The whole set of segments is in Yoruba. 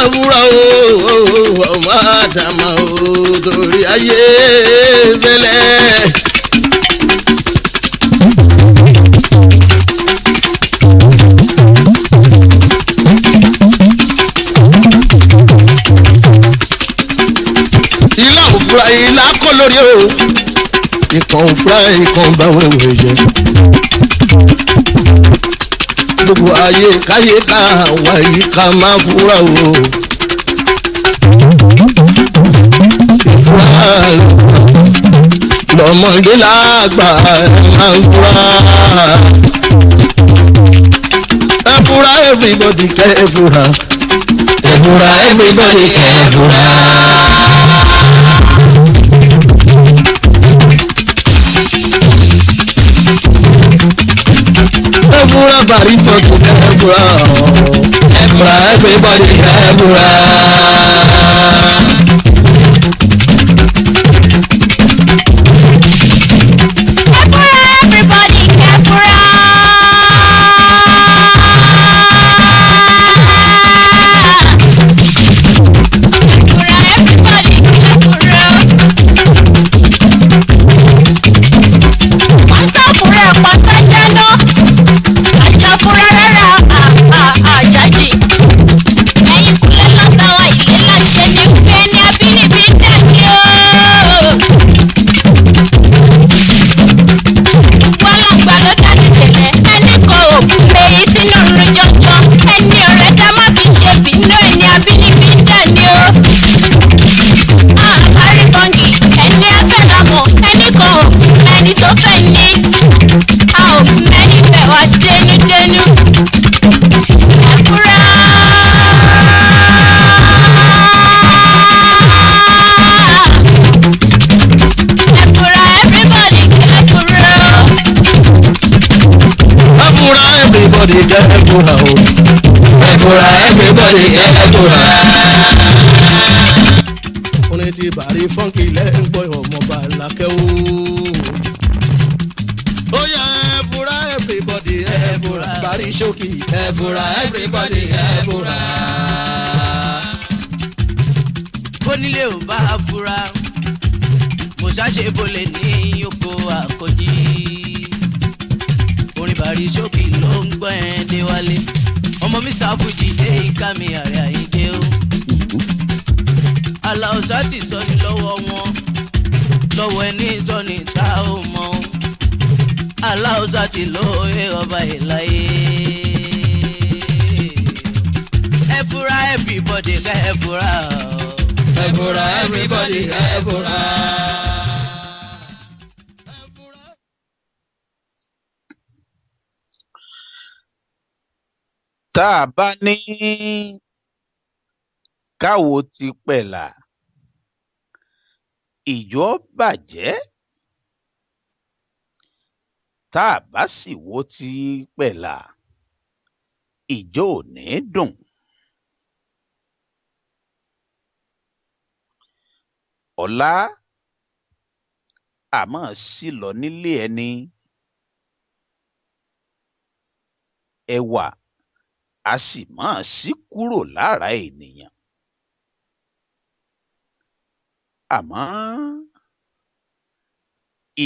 Àbúrò o, ọmọ àdàmà o, torí ayé fẹlẹ. Ilá òfúra ilá kọ́ lórí o, ìkan òfúra ìkan bá wẹ̀wẹ̀ jẹ. Gbogbo ayé káyé ká wà yìí ká máa fúra o. Ìfúra lọ́mọdé lágbà ẹ máa ń fúra. Ẹ fúra everybody kẹ́ ẹ fúra. Ẹ fúra everybody kẹ́ ẹ fúra. Ẹ fúra bàrí fọ́ọ̀kì ẹ fúra o. Ẹ fúra everybody ẹ fúra. Ẹ fura, everybody kẹ́ fura. Ẹ fura, everybody kẹ́ fura. Pátá fura pátá jáná. Àjà fura rárá àjàjì. Ẹ̀yin kúlẹ̀ lọ́tàwá ilé láṣẹ ní pé ní abínibí ń dàgbé o. Wọ́lọ́gbà ló dání tẹ̀lẹ̀ ẹni kò èyí sínú rún jọjọ ẹni ọ̀rẹ́ dá má fi ṣe bínú ẹni abínibí ń dání o. Àbárí bọ́ǹgì ẹni abẹ́lámọ̀ ẹni kò ẹni tó fẹ́ ní a ò mẹ́ni fẹ́ wá dénúdénú. Ẹ fura. Ẹ fura, everybody ẹ fura. Ẹ fúra everybody kẹ́ ẹ fúra o. Ẹ fúra everybody kẹ́ ẹ fúra. Orin ti bàrí fọ́nkì lẹ́ ń gbọ́ ọmọọba làkẹ́ o. Ó yá ẹ fúra everybody ẹ fúra. Bàrí ṣókì ẹ fúra everybody ẹ fúra. Bónílé ò bá fura, mo ṣàṣe bolè ní oko àkọ́jí. Orin bàrí ṣókì ló ń gbọ́ ẹ̀ déwálé, ọmọ Mr Fuji dé ìka mi àrẹ àyíndé o. Aláùsá ti sọ ní lọ́wọ́ wọn, lọ́wọ́ ẹni sọ ní ta ó mọ́. Aláùsá ti lóye ọba ìláyé. Ẹ fura everybody ká ẹ fura o. Ẹ fúra everybody ẹ fúra. Tá a bá ní káwo ti pẹ̀là, ìjọ bàjẹ́. Tá a bá sì wo ti pẹ̀là, ìjọ ò ní dùn. Ọlá àmọ́ sí lọ nílé ẹni, ẹwà a sì máa ṣí kúrò lára ènìyàn. Àmọ́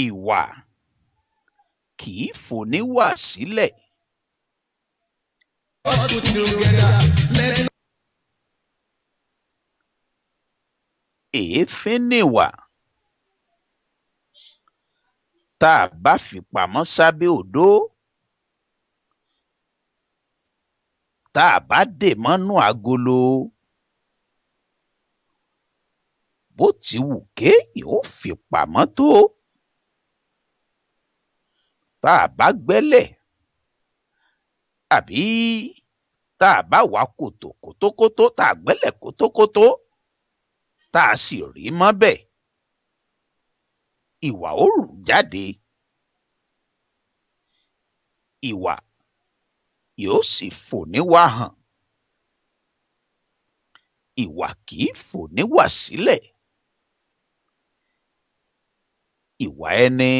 ìwà kì í fòníwà sílẹ̀. Èéfín nìwà. Tá a bá fi pamọ́ sábẹ́ odó, tá a bá dè mọ́nú agolo, bó ti wù kéèyàn ó fi pamọ́ tó, tá a bá gbẹ́lẹ̀ àbí tá a bá wá kòtò kótókótó, tá a gbẹ́lẹ̀ kótókótó, tá a sì rí mọ́bẹ̀, ìwà ó rù jáde, ìwà yóò sì fò níwà hàn. Ìwà kì í fò níwà sílẹ̀. Ìwà ẹni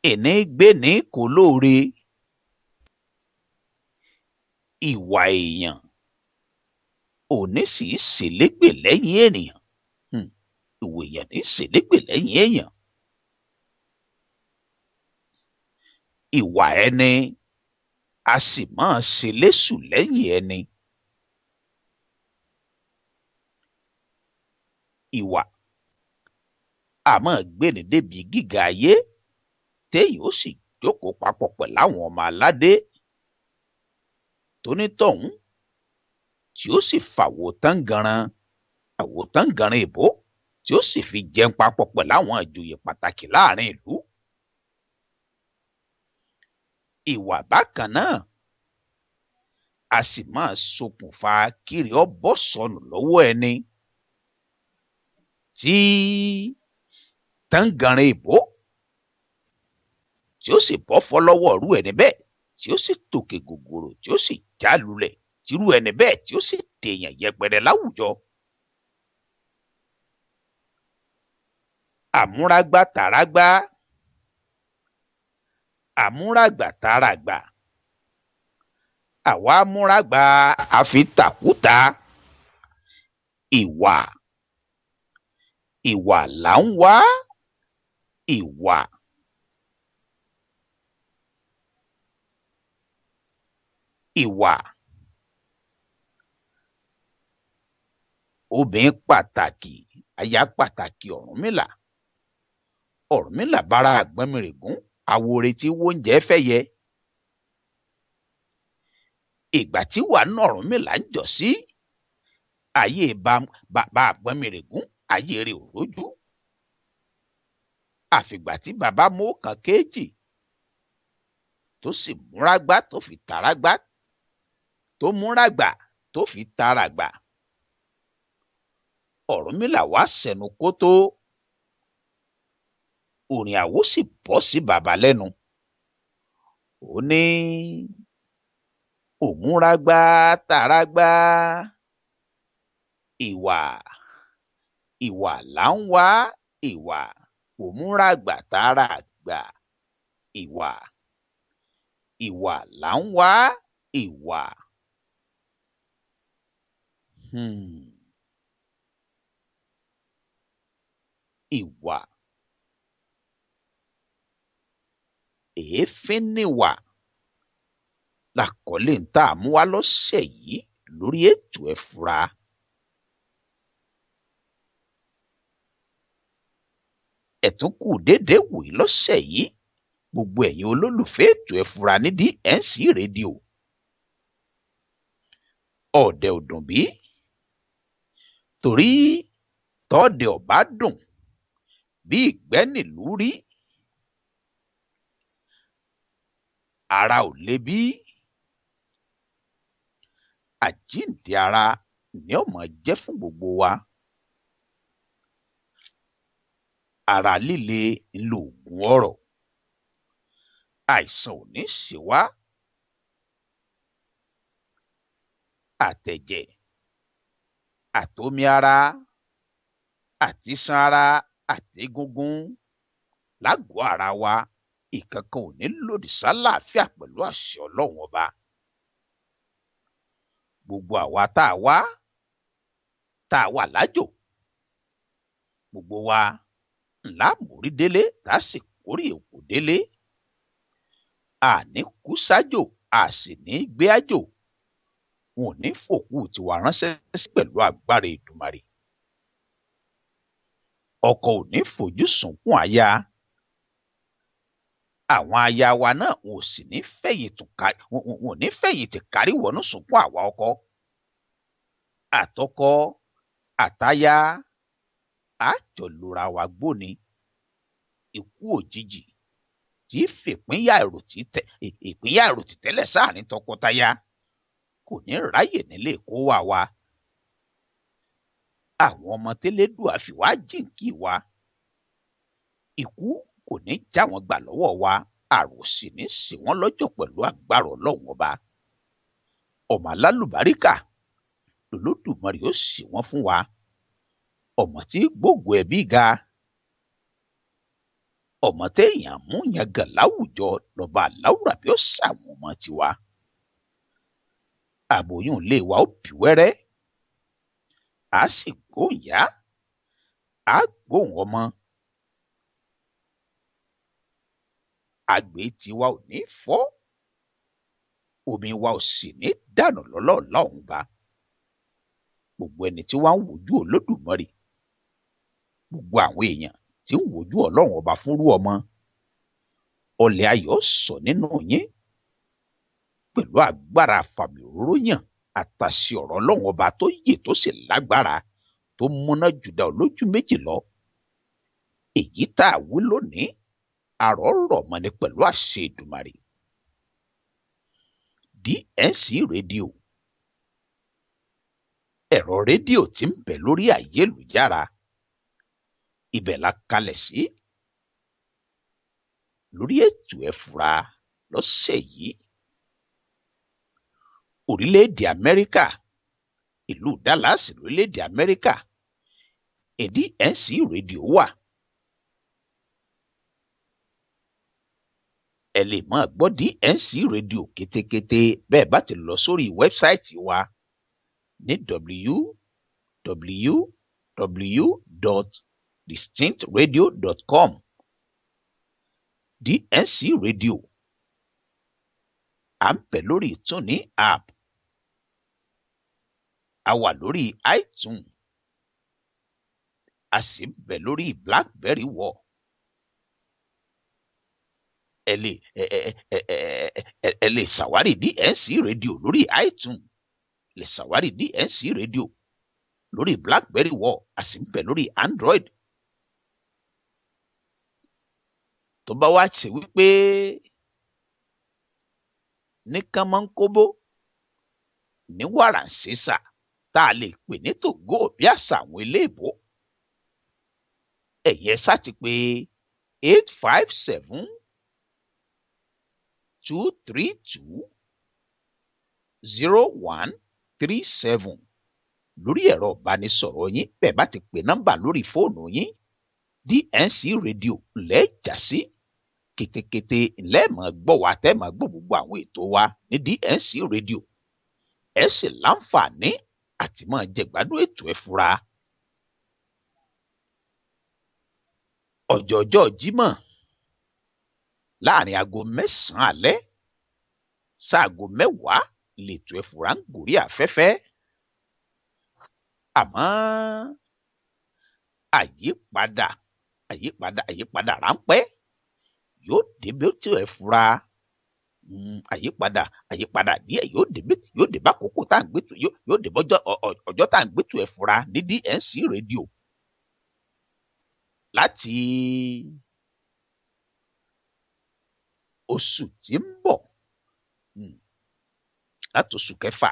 ìní gbé ní kò lóore. Ìwà èèyàn Òní sì í ṣèlégbè lẹ́yìn ènìyàn. Ìwà èèyàn ní ṣèlégbè lẹ́yìn èèyàn. Ìwà ẹni a sì máa ṣe léṣù lẹ́yìn ẹni. Ìwà a máa gbéni débi gíga ayé téèyàn ó sì jókòó papọ̀ pẹ̀lú àwọn ọmọ aládé tónítọ̀hún tí ó sì fàwò táǹgànran àwò táǹgànran ìbò tí ó sì fi jẹun papọ̀ pẹ̀lú àwọn ìjòyè pàtàkì láàrin ìlú. Ìwà bákan náà a sì máa ṣokùnfà kiri ọ bọ́ sọnù lọ́wọ́ ẹni tí táǹgànran ìbò tí ó sì bọ́ fọ́ lọ́wọ́ irú ẹni bẹ́ẹ̀ tí ó sì tòkè gògòrò tí ó sì já lulẹ̀ tírú ẹni bẹ́ẹ̀ tí ó sì dèèyàn yẹpẹrẹ láwùjọ. Àmúrágbá tàrágbá, àmúrágbà tàràgbà, àwa múrágbá àfi tàkúta. Ìwà ìwà là ń wá, ìwà. Ìwà obìnrin pàtàkì, aya pàtàkì Ọ̀rúnmìlà. Ọ̀rúnmìlà bára Àgbọnnìrègún, àwòrè tí wóúnjẹ fẹ́ yẹ. Ìgbà tí wà ní Ọ̀rúnmìlà ń jọ sí ayé bá Àgbọnnìrègún, ayé rẹ̀ ò rójú. Àfìgbà tí bàbá mú kan kéjì tó sì múragbá tó fi tàrágbá, tó múragbà tó fi tàràgbà. Ọ̀rúnmìlà wá sẹnu kótó, òrìn àwo sì bọ́ sí bàbá lẹ́nu. Ó ní òmúragbá tàrágbá, ìwà ìwà là ń wá, ìwà òmúragbà tàràgbà, ìwà ìwà là ń wá, ìwà. Ìwà èéfín níwà làkọlé ń tà mú wá lọ́sẹ̀ yìí lórí ètò Ẹ Fura. Ẹ̀tún kù déédéé wòye lọ́sẹ̀ yìí, gbogbo ẹ̀yin olólùfẹ́ ètò Ẹ Fura ní DNC rédíò. Ọ̀dẹ̀ ò dùn bí? Torí tọ́ọ̀dẹ̀ ò bá dùn bí ìgbẹ́ nílùú rí, ara ò le bí. Àjíǹde ara ni ó máa jẹ́ fún gbogbo wa. Ara líle ń lo oògùn ọrọ̀. Àìsàn ò ní ṣe wá. Àtẹ̀jẹ̀, àtomi ara, àtiṣan ara, àtegungun lágọ̀ọ́ ara wa, ìkankan ò ní lòdì sálàáfíà pẹ̀lú àṣẹ Ọlọ́run Ọba. Gbogbo àwa tá a wá, tá a wà lájò, gbogbo wa ńlá mórí délé tá a sì kórè òkú délé. Àní kú sájò, a sì ní gbé àjò. Wọn ò ní fòkú tiwa ránṣẹ́ sí pẹ̀lú agbára Èdùmàrè. Ọkọ ò ní fojú sunkún aya. Àwọn aya wa náà wọn ò sì ní fẹ̀yìntì kárí wọnú sunkún àwa ọkọ. Àtọkọ, àtaya, á jọ lura wa gbóni. Ikú òjijì tí fìpínyà èrò tẹ́lẹ̀ sáàrin tọkọtaya kò ní ráyè nílé kó wà wá. Àwọn ọmọ tẹ́lẹ̀dùà fi wá jíǹkí wa. Ikú kò ní já wọn gbà lọ́wọ́ wa, àrò sì ní sí wọn lọ́jọ́ pẹ̀lú agbára Ọlọ́run Ọba. Ọmọ alálùbáríkà lOlódùmarè ó sì wọ́n fún wa. Ọmọ tí gbógo ẹbí ga, ọmọ téèyàn mú yangàn láwùjọ lọ́ba aláwùrà bí ó ṣàwọn ọmọ tiwa. Àbòyún ilé wa ó bí wẹ́rẹ́. A sì gbóhùn ìyá, a gbóhùn ọmọ. Àgbè tiwa ò ní fọ́, omi wa ò sì ní dànù lọ́lọ́ọ̀lá ọ̀hún ba. Gbogbo ẹni tí wàá ń wojú Olódùmarè, gbogbo àwọn èèyàn tí ń wojú Ọlọ́run ọba fúnrú ọmọ, ọlẹ̀ ayọ̀ sọ nínú yín pẹ̀lú agbára àfàmì òróró yàn àtàṣe ọ̀rọ̀ Ọlọ́run ọba tó yè tó sì lágbára tó múná jùdá olójú méjì lọ. Èyí tá a wí lónìí, àrọ̀ rọ̀ mọ́ ni pẹ̀lú àṣẹ Èdùmàrè. DNC rédíò, ẹ̀rọ rédíò tí ń bẹ lórí ayélujára, ibẹ̀ la kalẹ̀ sí lórí ètò Ẹ Fura lọ́sẹ̀ yìí. Orílẹ̀-èdè Amẹ́ríkà, ìlú Dallas lórílẹ̀-èdè Amẹ́ríkà, DNC rédíò wà. Ẹ lè máa gbọ́ DNC rédíò kétékété bẹ́ẹ̀ bá ti lọ sórí wẹ́bsáìtì wa ní www.distinctradio.com. DNC rédíò, à ń bẹ lórí TuneIn app, a wà lórí iTunes, a sì ń bẹ lórí BlackBerry wọ̀. Ẹ lè ẹ ẹ ẹ ẹ ẹ lè ṣàwárí DNC rédíò lórí iTunes, lè ṣàwárí DNC rédíò lórí BlackBerry wọ̀, a sì ń bẹ lórí Android. Tó bá wá ṣe wípé ní kánmọ́nkóbó ní wàràǹṣeṣà tá a lè pè ní tògó bí àṣà àwọn eléèbó, ẹ̀yin ẹ ṣáà ti pè 857 232 0137 lórí ẹ̀rọ ìbánisọ̀rọ̀ yín. Bẹ́ẹ̀ bá ti pè nọ́mbà lórí fóònù yín, DNC rédíò lẹ́ẹ̀jà sí kétékété, lẹ́ẹ̀mọ́ gbọ́ wa, tẹ́ máa gbọ́ gbogbo àwọn ètò wa ní DNC rédíò. Ẹ sì láǹfààní àti máa jẹ̀gbádùn ètò Ẹ Fura. Ọjọ́jọ́ Jímọ̀ láàrin aago 9 alẹ́ sáago 10 lètò Ẹ Fura ń gòrí afẹ́fẹ́. Àmọ́ àyípadà àyípadà àyípadà ráńpẹ́ yóò débi ètò Ẹ Fura. Àyípadà àyípadà díẹ̀ yóò débi, yóò dé bá àkókò tá à ń gbé tó, yóò dé bọ́jọ́ ọjọ́ tá à ń gbé tó Ẹ Fura ní DNC rédíò. Láti oṣù tí ń bọ̀, láti oṣù kẹfà,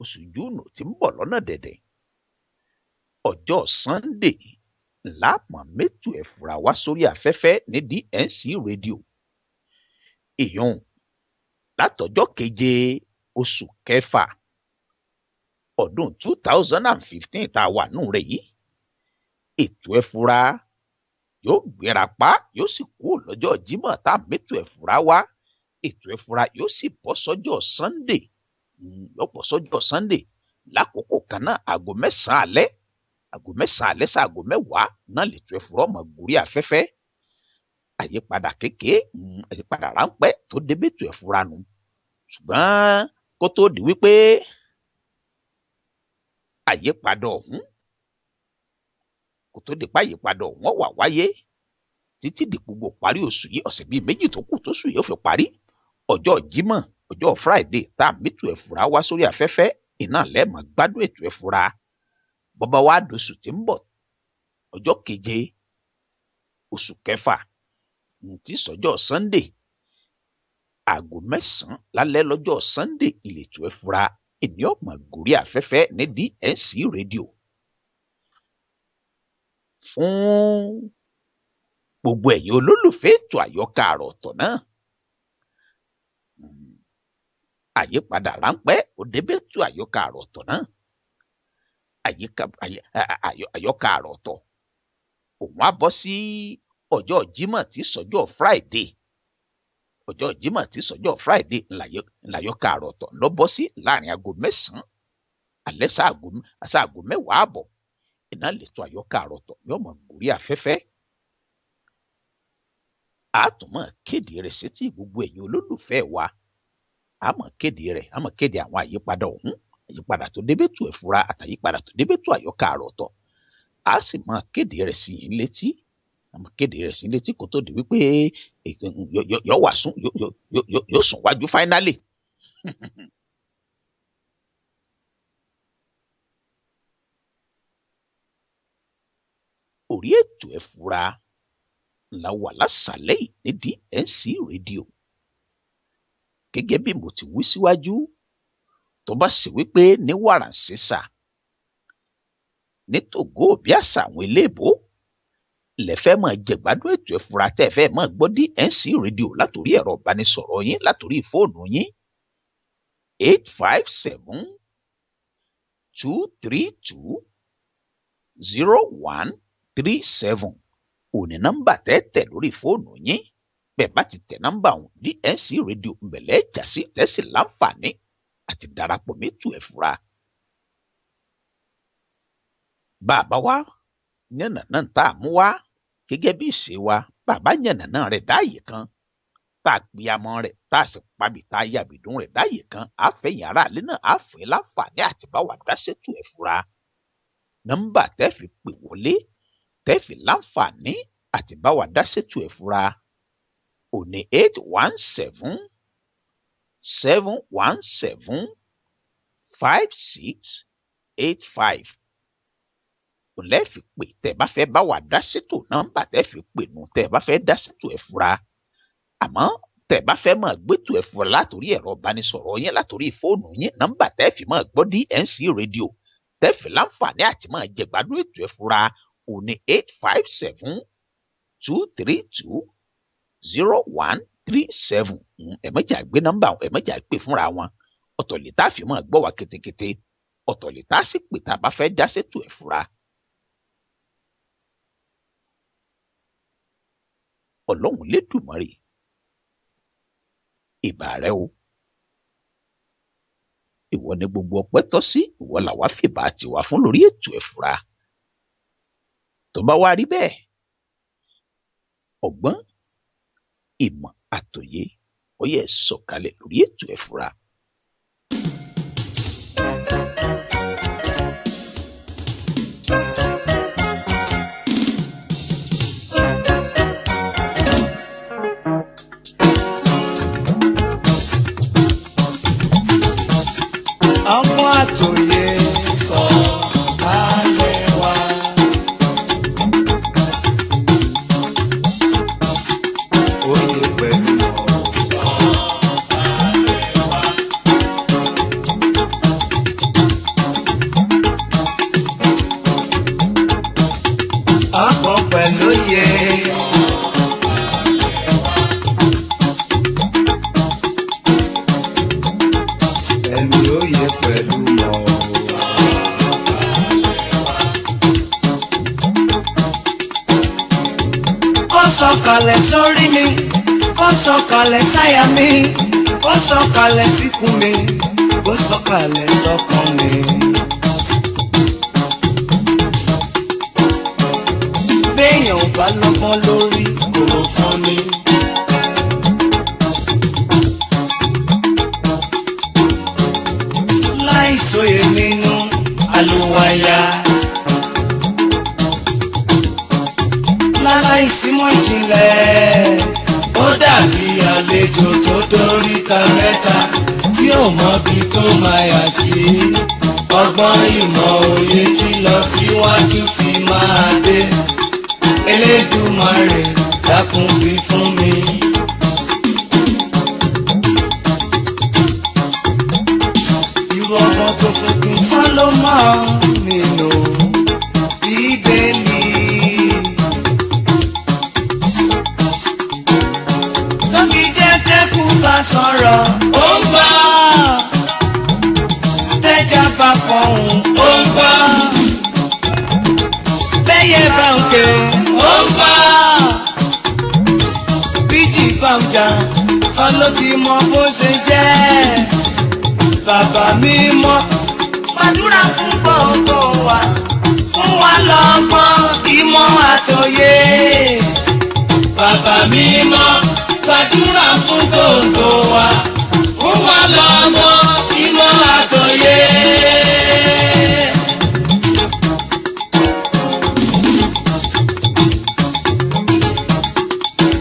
oṣù Júùnù tí ń bọ̀ lọ́nà dẹ̀dẹ̀, ọjọ́ Sunday láàmú mẹ́tò Ẹ Fura wá sórí afẹ́fẹ́ ní DNC rédíò. Ìyún látọjọ́ keje oṣù kẹfà ọdún 2015 tá a wà nù rẹ̀ yìí, ètò Ẹ Fura yóò gbéra pa, yóò sì kúrò lọ́jọ́ Jímọ̀ tá a mẹ́tò Ẹ Fura wá. Ètò Ẹ Fura yóò sì bọ́ sọ́jọ́ Sunday, yóò bọ́ sọ́jọ́ Sunday lákòókò kan náà, aago 9 alẹ́, aago 9 alẹ́ sí aago 10 náà lètò Ẹ Fura ọmọ gorí afẹ́fẹ́. Àyípadà kékeré, àyípadà ráńpẹ́ tó débètò Ẹ Fura nù. Ṣùgbọ́n kó tó di wípé àyípadà ọ̀hún, kó tó di pé àyípadà ọ̀hún wà wáyé títí di gbogbo parí oṣù yìí, ọ̀sẹ̀ bíi méjì tó kù tóṣù yìí ó fi parí, ọjọ́ Jímọ̀, ọjọ́ Friday tá a mẹ́tò Ẹ Fura wá sórí afẹ́fẹ́, iná lẹ́ẹ̀mọ́ gbádùn ètò Ẹ Fura. Bọ́bá wa dòṣù tí ń bọ̀, ọjọ́ keje oṣù kẹfà tí sọjọ́ Sunday, aago 9 lálẹ́ lọ́jọ́ Sunday ìletò Ẹ Fura ìní ọ̀mọ̀ gòrí afẹ́fẹ́ ní DNC rédíò. Fún gbogbo ẹ̀yin olólùfẹ́ ètò àyọkà àrà ọ̀tọ̀ náà, àyípadà ráńpẹ́ ó débẹ̀ ètò àyọkà àrà ọ̀tọ̀ náà. Àyọkà àrà ọ̀tọ̀ òun á bọ́ sí ọjọ́ Jímọ̀ tí sọjọ́ Friday, ọjọ́ Jímọ̀ tí sọjọ́ Friday ńláyọkà àrà ọ̀tọ̀ lọ bọ́ sí láàrin aago 9 Alẹ́ sáàgó 10 àbọ̀ iná lètò àyọkà àròtọ̀ yóò mọ̀ gòrí afẹ́fẹ́. A tún máa kéde rẹ̀ sétí gbogbo ẹ̀yin olólùfẹ́ wa. A máa kéde rẹ̀, a máa kéde àwọn àyípadà ọ̀hún, àyípadà tó débètò ẹ̀fúra àtàyípadà tó débètò àyọkà àròtọ̀. A sì máa kéde rẹ̀ sí yín létí. A máa kéde rẹ̀ sí yín létí kó tó di wípé yóò sùn wájú fáínálì. Orí ètò ẹ̀fúra la wà lásàlẹ̀ yìí ní DNC rédíò. Gẹ́gẹ́ bí mo ti wí síwájú, tó bá sì wípé ní wàràǹṣeṣà ní tògó bí àṣà àwọn eléèbó lẹ fẹ́ máa jẹ̀gbádùn ètò ẹ̀fúra tẹ́ fẹ́ máa gbọ́ DNC rédíò látòrí ẹ̀rọ ìbánisọ̀rọ̀ yín látòrí fóònù yín 857 232 0137 òní nọ́mbà tẹ́tẹ̀ lórí fóònù yín. Bẹ́ẹ̀ bá ti tẹ̀ nọ́mbà ọ̀hún DNC rédíò ńbẹ̀lẹ́ jà sí tẹ́sí láǹfààní àti darapọ̀ mẹ́tò ẹ̀fúra. Bàbá wa yànnà náà tá a mú wá gẹ́gẹ́ bí ìṣe wa, bàbá yànnà náà rẹ̀ dáàyè kan tá a pìyàmọ́ rẹ̀ tá a sì pabì tá a yàbìdún rẹ̀ dáàyè kan, àfẹ̀yìn aráàlú náà àfẹ́ láǹfààní àti bá wa dá sétò ẹ̀fúra. Nọ́mbà tẹ́ fi pè wọlé tẹ́ fi láǹfààní àti bá wa dá sétò ẹ̀fúra òní 817 717 5685. Òlẹ́ fi pè tẹ́ bá fẹ́ bá wa dá sétò, nọ́mbà tẹ́ fi pè nù tẹ́ bá fẹ́ dá sétò ẹ̀fúra. Àmọ́ tẹ́ bá fẹ́ máa gbétò ẹ̀fúra látòrí ẹ̀rọ ìbánisọ̀rọ̀ yín látòrí fóònù yín, nọ́mbà tẹ́ fi máa gbọ́ DNC rédíò tẹ́ fi láǹfààní àti máa jẹ̀gbádùn ètò ẹ̀fúra òní 857 232 0137. Ẹ má jà gbé nọ́mbà, ẹ má jà pè fúnra wọn. Ọ̀tọ̀ lè tá a fi máa gbọ́ wa kétékété, ọ̀tọ̀ lè tá a sì pè tá a bá fẹ́ dá sétò ẹ̀fúra. Ọlọ́run Lédùmarè, ìbà rẹ o. Ìwọ ni gbogbo ọpẹ́ tọ́ sí, ìwọ làwa fìbà tiwa fún lórí ètò ẹ̀fúra. Tó bá wá rí bẹ́ẹ̀, ọgbọ́n, ìmọ̀ àtòyé ó yẹ sọ̀kalẹ̀ lórí ètò ẹ̀fúra. Ọgbọ́n àtòyé sọ ayé wa. Òye pẹ̀lú ọ̀rọ̀ sọ ayé wa. Ọgbọ́n pẹ̀lú òye. Ẹni òye pẹ̀lú mọ̀. Ó sọ̀kalẹ̀ sórí mi, ó sọ̀kalẹ̀ sáyà mi, ó sọ̀kalẹ̀ síkùn mi, ó sọ̀kalẹ̀ sọ́kàn mi. Béèyàn ò bá lọ́gbọ́n lórí kò fún ni. Láìsòye nínú àlùwàyà. Láláìsímọ̀ ìjìnlẹ̀, ó dàbí àlejò tó dóríta mẹ́ta tí ò mọbi tó máa yà sí. Ọgbọ́n ìmọ̀ òye tí lọ síwájú fi máa dé. Elédùmarè dákun fi fún mi. Irú ọgbọ́n tó fún kí n Sálómọ́nì nínú Bíbélì. Tó fi jẹ́ tẹ́kù bá sọ̀rọ̀, ó ń gbọ́. Tẹ́jà bá fọ̀hún, ó ń gbọ́. Bẹ́yẹ bá ń ké, ó ń gbọ́. Bíjì bá ń jà, sọ ló ti mọ bó ṣe jẹ́. Bàbá mi mọ́. Gbàdúrà gbogbo wa, fún wa lọ́gbọ́n ìmọ̀ àtòyé. Bàbá mímọ́, gbàdúrà fún gbogbo wa, fún wa lọ́gbọ́n ìmọ̀ àtòyé.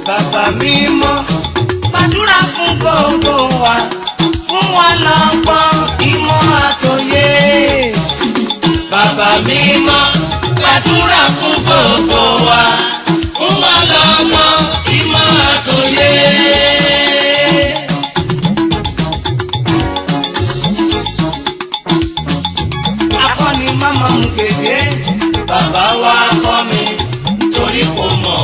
Bàbá mímọ́, gbàdúrà fún gbogbo wa, fún wa lọ́gbọ́n ìmọ̀ àtòyé. Bàbá mímọ́, gbàdúrà fún gbogbo wa, fún wa lọ́gbọ́n ìmọ̀ àtòyé. Akọni máma mú gègé, bàbá wa kọ́ mi nítorí kò mọ̀.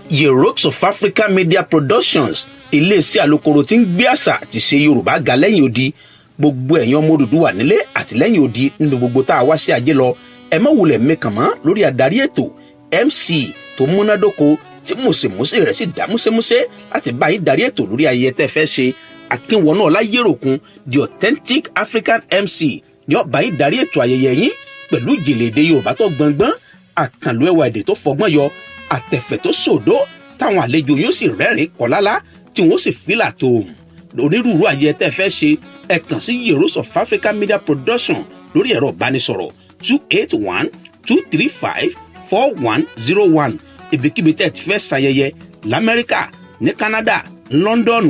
Yerokes of Africa Media Productions, iléeṣẹ́ alukoro tí ń gbé àṣà àti ṣe Yorùbá ga lẹ́yìn odi. Gbogbo ẹ̀yin ọmọ Odùduwà nílé àti lẹ́yìn odi, nínú gbogbo tá a wá sí ajé lọ, ẹ má wulẹ̀ mẹ́kàn mọ́ lórí adarí ètò, MC tó múnádóko, tí mùsèmùsè rẹ̀ sì dá músémúsé láti bá yín darí ètò lórí ayẹyẹ tẹ́ fẹ́ ṣe. Akínwọnú Ọláyéròkun, the authentic African MC, ní ó bá yín darí ètò ayẹyẹ yín pẹ̀lú ìjìnlẹ̀ èdè Yorùbá tó gbọngbọ́n, àkànlò ẹwà èdè tó fọgbọ́n yọ, àtẹ̀fẹ̀ tó sòdó, táwọn àlejò yóò sì rẹ́rìn kọ́lálá, tí wọ́n sì fílà tó onírúurú ayẹyẹ tẹ́ fẹ́ ṣe. Ẹ kàn sí Heroes of Africa Media Production lórí ẹ̀rọ ìbánisọ̀rọ̀ 281-235-4101. Ibikíbi tẹ́ ẹ ti fẹ́ ṣayẹyẹ lamẹ́ríkà, ní Canada, London,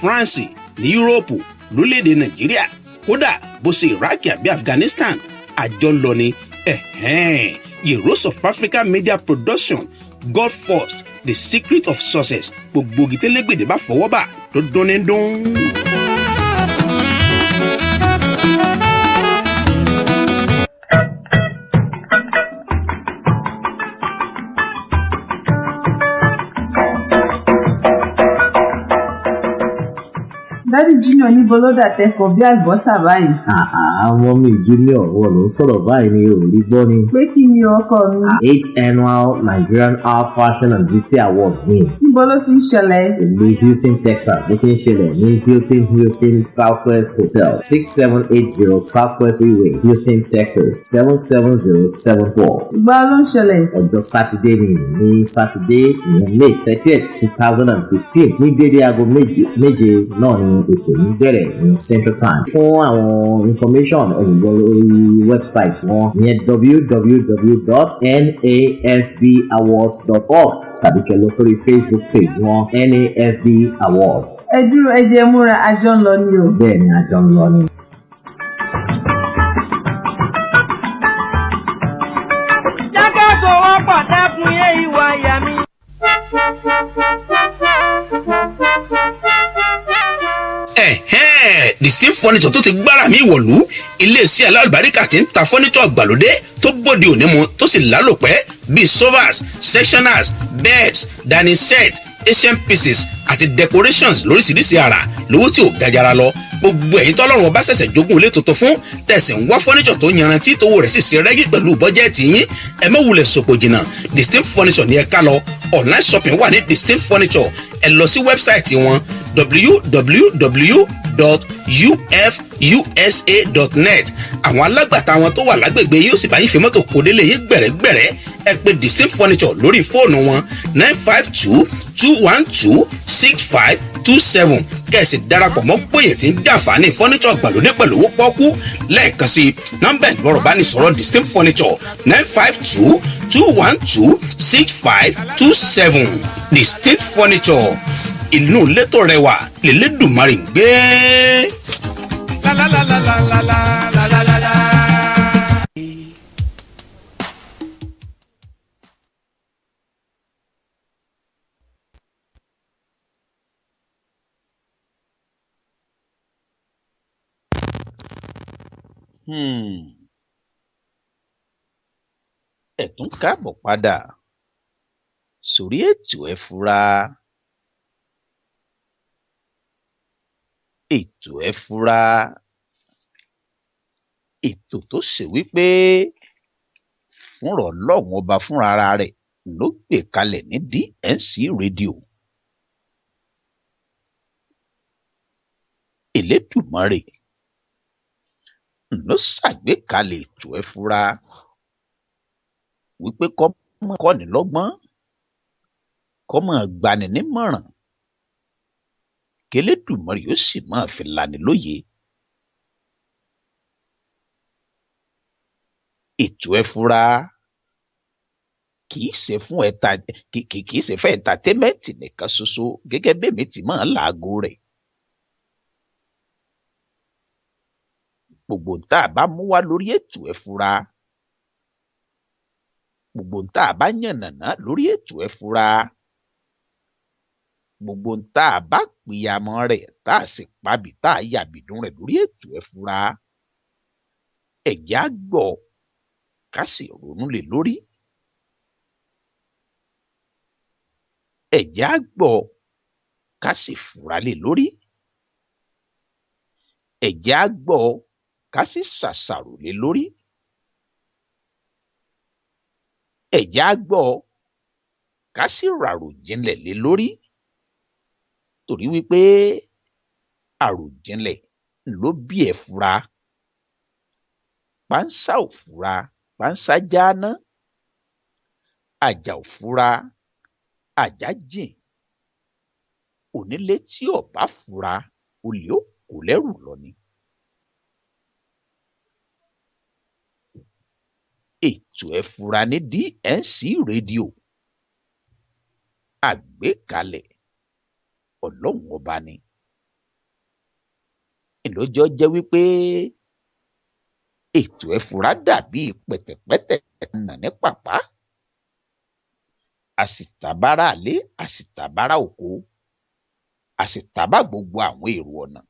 France, ní Yúróòpù, lórílẹ̀‐èdè Nàìjíríà, kódà bó ṣe Iraq àbí Afghanistan, àjọ ń lọ ni. Ẹ̀hẹ́n, Heroes of Africa Media Production, God first, the secret of success. Gbogbo gìtẹ́lẹ́gbèdè bá fọwọ́ bà tó dún ní dún. Daddy Junior, níbo ló dà tẹ́kọ̀ọ́ bí àlùbọ́sà báyìí? Àwọn mi Junior, wọn ló ń sọ̀rọ̀ báyìí ni ò rí gbọ́ ni. Pé kí ni, ọkọ mi? Eight Annual Nigerian Art, Fashion and Beauty Awards ní. Níbo ló ti ń ṣẹlẹ̀? Ìlú Houston, Texas ló ti ń ṣẹlẹ̀, ní Hilton Houston Southwest Hotel, 6780 Southwest Freeway, Houston, Texas 77074. Ìgbà wo ló ń ṣẹlẹ̀? Ọjọ́ Sátidé ni, ní Sátidé ìyẹn, May 30th, 2015, ní dédé aago 7 náà ni ètò yìí bẹ̀rẹ̀ ní Central Time. Fún àwọn information, ẹ lè lọ lórí website wọn, ìyẹn www.nafbawards.org, tàbí kẹ́ lọ sórí Facebook page wọn, NAFB Awards. Ẹ dúró, ẹ jẹ́ múra, àjọ ń lọ ni o. Bẹ́ẹ̀ ni, àjọ ń lọ ni. Jákèsowọ́pọ̀ dẹ́kun yé ìwà ìyá mi. Ẹ̀hẹ́n, Distinct Furniture tó ti gbára mi wọ̀lú, iléeṣẹ́ alálùbáríkà tí ń ta furniture àgbàlódé tó bóde òní mu, tó sì lálòpẹ́, bíi sofas, sectionals, beds, dining set, Asian pieces àti decorations lóríṣiríṣi àrà, lówó tí ò gajara lọ. Gbogbo ẹ̀yin tọ́lọ́run ọba ṣẹ̀ṣẹ̀ jogún ilé tuntun fún, tẹ̀sí ń wá furniture tó yanrantí, tówó rẹ̀ sì ṣe rẹ́gí pẹ̀lú bọ́jẹ́ẹ̀tì yín, ẹ má wulẹ̀ sòpò jìnnà. Distinct Furniture ní ẹ ká lọ. Online shopping wà ní Distinct Furniture. Ẹ lọ sí website wọn, www.ufusa.net. Àwọn alágbàtà wọn tó wà lágbègbè yóò sì bá yín fi mọ́tò kó délé yín gbẹ̀rẹ́gbẹ̀rẹ́. Ẹ pè Distinct Furniture lórí fóònù wọn, 952-212-6527, kẹ̀sì darapọ̀ mọ́ gbòye tí ń jàǹfààní furniture gbàlódé pẹ̀lú owó pọ́kú. Lẹ́ẹ̀kan sí, nọ́mbà ìgbọ́rọ̀ bá ní sọ̀rọ̀ Distinct Furniture, 952-212-6527. Distinct Furniture, ìlú létò rẹwà lélẹ́dùnmarè ń gbé. La la la la la la la la la la. Ẹ tún káàbọ̀ padà sórí ètò Ẹ Fura. Ètò Ẹ Fura, ètò tó ṣe wípé fúnra Ọlọ́run Ọba fúnra ara rẹ̀ ló gbé kalẹ̀ ní DNC Radio. Elédùmarè ló ṣàgbékalẹ̀ ètò Ẹ Fura wípé kó máa kọ́ni lọ́gbọ́n, kó máa gbani nímọ̀ràn, k'Elédùmarè ó sì máa fi lani lóye. Ètò Ẹ Fura kìí ṣe fún ẹta kìí ṣe fún ẹntatẹ́mẹ́ǹtì nìkan ṣoṣo gẹ́gẹ́ bẹ́mi ti máa ń làágò rẹ̀. Gbogbo ń tá a bá mú wá lórí ètò Ẹ Fura, gbogbo ń tá a bá yànnàná lórí ètò Ẹ Fura, gbogbo ń tá a bá pìyàmọ́ rẹ̀ tá a sì pabì tá a yàbìdún rẹ̀ lórí ètò Ẹ Fura, ẹ̀já gbọ́ ká sì ronú lé lórí. Ẹ̀já gbọ́ ká sì fura lé lórí. Ẹ̀já gbọ́ ká sì ṣàṣàrò lé lórí. Ẹ̀já gbọ́ ká sì ràròjinlẹ̀ lé lórí. Torí wípé àròjinlẹ̀ ló bí Ẹ Fura. Pánsá ò fura, pánsá jáná. Àjà ò fura, àjà jìn. Onílé tí ò bá fura, olè ó kó lẹ́rù lọ ni. Ètò Ẹ Fura ní DNC Radio. Àgbékalẹ̀ Ọlọ́run Ọba ni. Ìlójọ́ jẹ́ wípé ètò Ẹ Fura dàbí pẹ̀tẹ̀pẹ́tẹ̀ nà ní pàpá. A sì tàbára àlé, a sì tàbára oko, a sì tàbá gbogbo àwọn èrò ọ̀nà.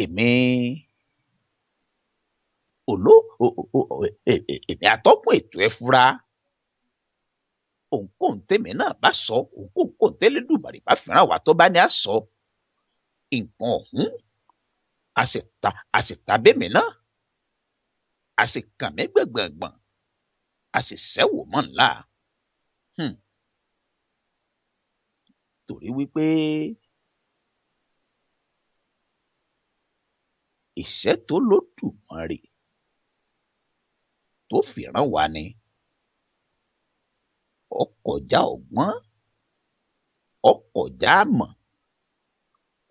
Èmi òló èmi atọ́kùn ètò Ẹ Fura. Ohunkóhun tèmi náà bá sọ, ohunkóhun tẹ́lẹ̀dùmarè bá fìràn wá tó bá ní á sọ, nǹkan ọ̀hún a sì ta bẹ́mi náà, a sì kàn mí gbọ̀ngbọ̀ngbọ̀n, a sì sẹ́wò mọ́ ńlá. Torí wípé ìṣẹ́ tó lódùmarè tó fìràn wá ni ó kọjá ọgbọ́n, ó kọjá àmọ̀,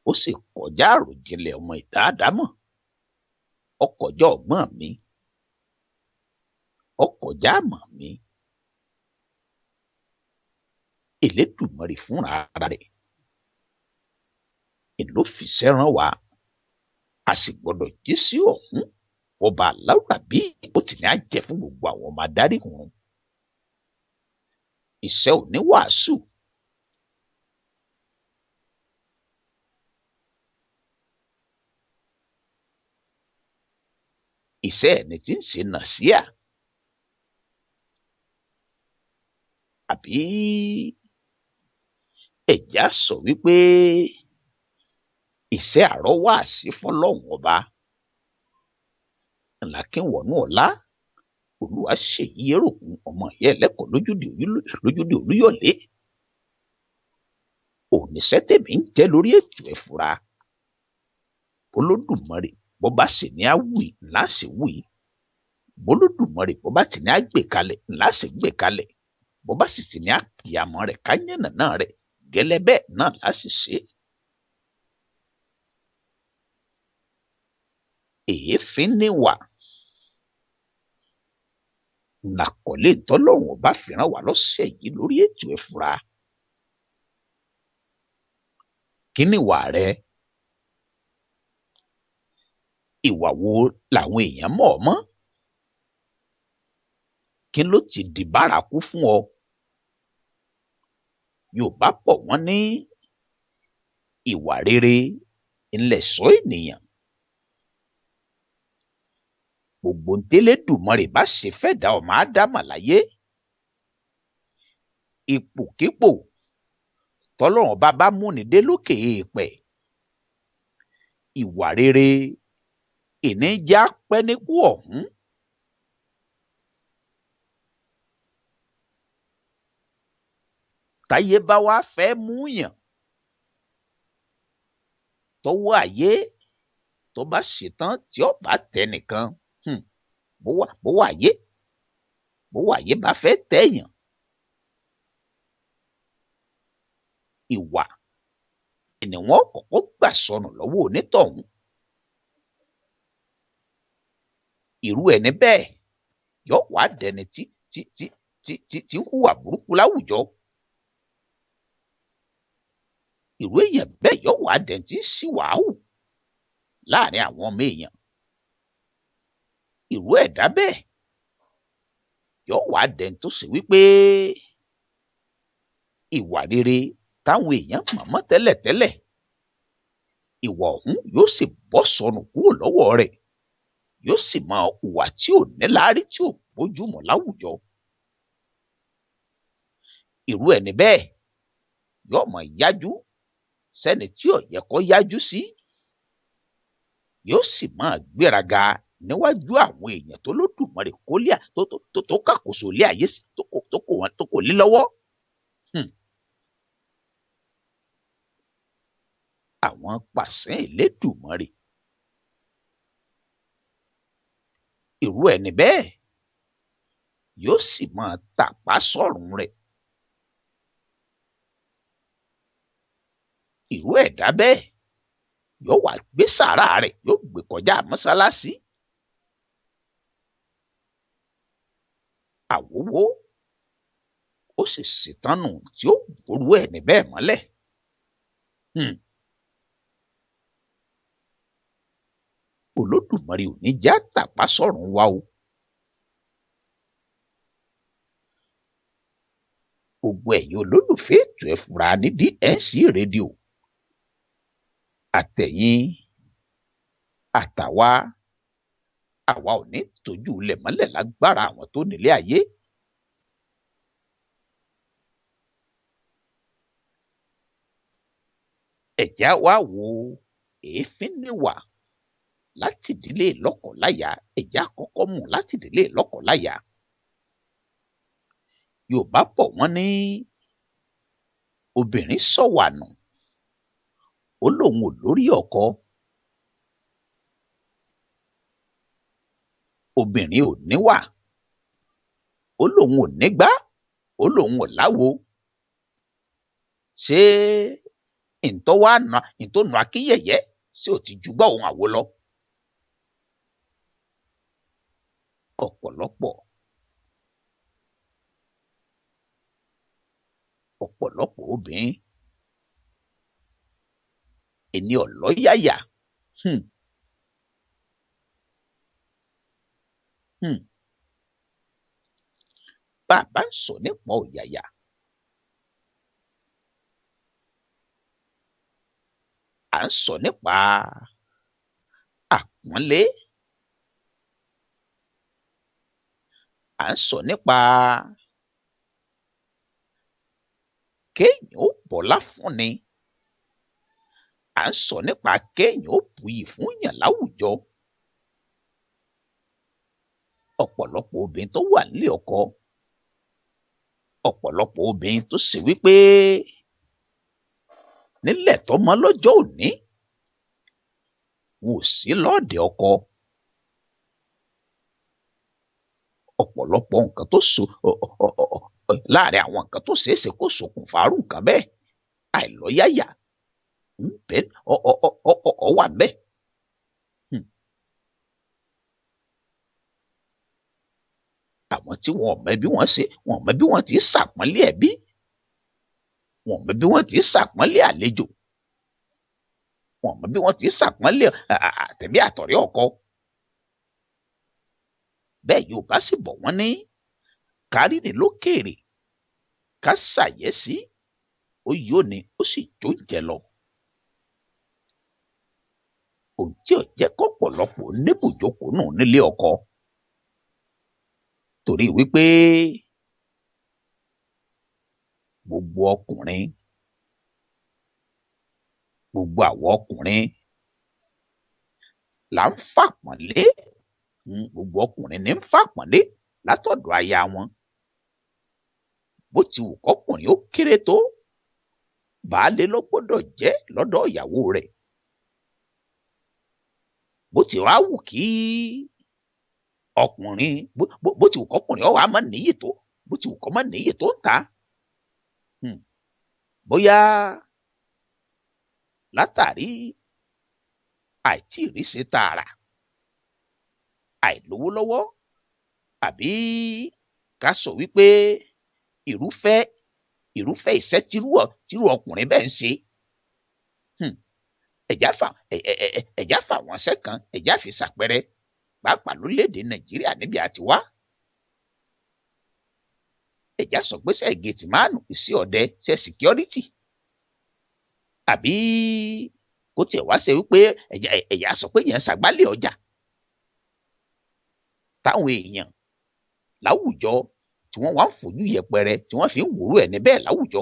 ó sì kọjá àròjinlẹ̀ ọmọ ìdá àdámọ̀. Ó kọjá ọgbọ́n mi, ó kọjá àmọ̀ mi. Elédùmarè fúnra ara rẹ̀ ló fiṣẹ́ rán wa, a sì gbọ́dọ̀ jí sí ọ̀hún. Ọba aláwùrábí ó ti ní á jẹ fún gbogbo àwọn ọmọ adarí hun. Iṣẹ́ oníwàásù iṣẹ́ ẹni tí ń ṣe nàṣíà àbí ẹ̀já sọ wípé iṣẹ́ àrọ́wàsí fọlọ́hún ọba ńlá kí wọnú ọ̀la. Olúwa ṣèyí èròkun ọmọ ìyá ẹlẹ́kọ̀ọ́ lójúde Olúyọ̀lé. Òníṣẹ́ tèmi ń jẹ́ lórí ètò Ẹ Fura. Olódùmarè bó bá sì ní á wì ńlá sì wì. Bólódùmarè bó bá ti ní á gbè kalẹ̀ ńlá sì gbè kalẹ̀. Bó bá sì ti ní á kìyàmọ́ rẹ̀ ká yànnàná rẹ̀ gẹ́lẹ́ bẹ́ẹ̀ náà lá sì ṣe. Èéfín níwà làkọlé ntọ́lọ́hún ọba fìràn wá lọ́sẹ̀ yìí lórí ètò Ẹ Fura. Kí ni ìwà rẹ? Ìwà wo làwọn èèyàn mọ̀ ọ́ mọ́? Kí ló ti di bárakú fún ọ? Yorùbá bọ̀ wọ́n ní ìwà rere ńlẹ̀ṣọ́ ènìyàn. Gbogbo ntẹ́lẹ́dùmarè bá ṣe fẹ́ dá ọmọ ádámà láyé, ipòkípò tọ́lọ́run bá bá múni dé lókè èèpẹ̀, ìwà rere ìníjà pẹ́ níkú ọ̀hún. Táyé bá wá fẹ́ mú yàn, tọwọ́ ayé tó bá ṣetán tí ó bá tẹ nìkan, bó wà ayé, bó wà ayé bá fẹ́ tẹ̀yàn, ìwà ni wọ́n kọ́kọ́ gbà sọnù lọ́wọ́ onítọ̀hún. Irú ẹni bẹ́ẹ̀ yóò wá dẹni tí tí tí tí tí tí ń hùwà burúkú láwùjọ. Irú èèyàn bẹ́ẹ̀ yóò wá dẹni tí ń ṣìwàhù láàrin àwọn ọmọ èèyàn. Irú ẹ̀dá bẹ́ẹ̀ yóò wá dẹni tó ṣe wípé ìwà rere táwọn èèyàn mọ̀ mọ́ tẹ́lẹ̀tẹ́lẹ̀, ìwà ọ̀hún yóò sì bọ́ sọnù kúrò lọ́wọ́ rẹ̀, yóò sì máa hùwà tí ò níláárí, tí ò bójúmu láwùjọ. Irú ẹni bẹ́ẹ̀ yóò máa yájú sẹ́ni tí ò yẹ kó yájú sí, yóò sì máa gbéraga níwájú àwọn èèyàn tó lódùmarè kó lé tó tó tó tó kàkóso lé ayé sí, tó kò wọn tó kò lé lọ́wọ́. Àwọn pàṣẹ Elédùmarè. Irú ẹni bẹ́ẹ̀ yóò sì máa tàpá sọ́rùn rẹ̀. Irú ẹ̀dá bẹ́ẹ̀ yóò wá gbé sàárà rẹ̀, yóò gbé kọjá mọ́sálásí. Àwòwò ó sì ṣètánù tí ó gbòòrú ẹni bẹ́ẹ̀ mọ́lẹ̀. Olódùmarè ò ní já tàpá sọ́rùn wa o. Gbogbo ẹ̀yin olólùfẹ́ ètò Ẹ Fura ní DNC rédíò, àtẹ̀yìn àtàwa, àwa ò ní tójú ilẹ̀ mọ́lẹ̀ lágbára àwọn tó nílé ayé. Ẹ̀já wá wo èéfín níwà láti ìdílé lọ́kọ̀láya. Ẹ̀já kọ́kọ́ mú láti ìdílé lọ́kọ̀láya. Yorùbá bọ̀ wọ́n ní obìnrin sọ̀wànù, ó lóun ò lórí ọkọ. Obìnrin ò níwà, ó lóun ò nígbá, ó lóun ò láwo. Ṣé ntọ́ wá nà ntọ́ nà akínyẹ̀yẹ́ ṣé ò ti ju gbọ́ òun àwo lọ? Ọ̀pọ̀lọpọ̀ ọ̀pọ̀lọpọ̀ obìnrin ẹni ọ̀lọ́yàyà. Bàbá ń sọ nípa ọ̀yàyà, à ń sọ nípa àpọ́nlé, à ń sọ nípa kéèyàn ó bọlá fúnni, à ń sọ nípa kéèyàn ó buyì fún yàn láwùjọ. Ọ̀pọ̀lọpọ̀ obìnrin tó wà nílé ọkọ, ọ̀pọ̀lọpọ̀ obìnrin tó ṣe wípé nílẹ̀ tó mọ́ lọ́jọ́ òní, wọn ò sí lọ́ọ̀dẹ̀ ọkọ. Ọ̀pọ̀lọpọ̀ nǹkan tó so láàrin àwọn nǹkan tó ṣeé ṣe kó ṣokùnfà irú nǹkan bẹ́ẹ̀, àìlọ́yàyà ń bẹ ọ wà ńbẹ̀. Àwọn tí wọn ò mọ bí wọ́n ṣe, wọn ò mọ bí wọ́n ti ṣàpọ́nlé ẹbí, wọn ò mọ bí wọ́n ti ṣàpọ́nlé àlejò, wọn ò mọ bí wọ́n ti ṣàpọ́nlé àtẹ̀bí àtọ̀rẹ́ ọkọ. Bẹ́ẹ̀ Yorùbá sì bọ̀ wọ́n ní kárìnì lókèèrè ká ṣàyẹ́sí, ó yó ni ó sì jóúnjẹ lọ. Ohun tí ò jẹ́ kọ́pọ̀lọpọ̀ níbùjókòó nù nílé ọkọ, torí wípé gbogbo ọkùnrin, gbogbo àwọn ọkùnrin là ń fàpọ́nlé, gbogbo ọkùnrin ní ń fàpọ́nlé látọ̀dọ̀ aya wọn. Bó ti wù kọ́pọ̀ kọkùnrin ó kéré tó, baálé ló gbọ́dọ̀ jẹ́ lọ́dọ̀ ìyàwó rẹ̀. Bó ti wá wù kí ọkùnrin bó ti wù kọkùnrin ó wá má níyì tó, bó ti wù kó má níyì tó ń ta, bóyá látàrí àìtí ìrísí tààrà, àìlówó lọ́wọ́, àbí ká sọ wípé irúfẹ́ iṣẹ́ tírú ọkùnrin bẹ́ẹ̀ ń ṣe, ẹ̀já fà wọ́n ṣẹ́ kan, ẹ̀já fi ṣàpẹẹrẹ pàápàá lórílẹ̀‐èdè Nàìjíríà níbi àti wá. Ẹ̀já sọ pé ṣe gẹ̀ẹ́tì márùn-ún, iṣẹ́ ọdẹ, ṣe security, àbí kó tiẹ̀ wá ṣe wípé ẹ̀yà sọ pé yẹn ń ṣàgbálẹ̀ ọjà táwọn èèyàn láwùjọ tí wọ́n wá ń fojú yẹpẹrẹ tí wọ́n fi ń wòrú ẹ̀ níbẹ̀ láwùjọ.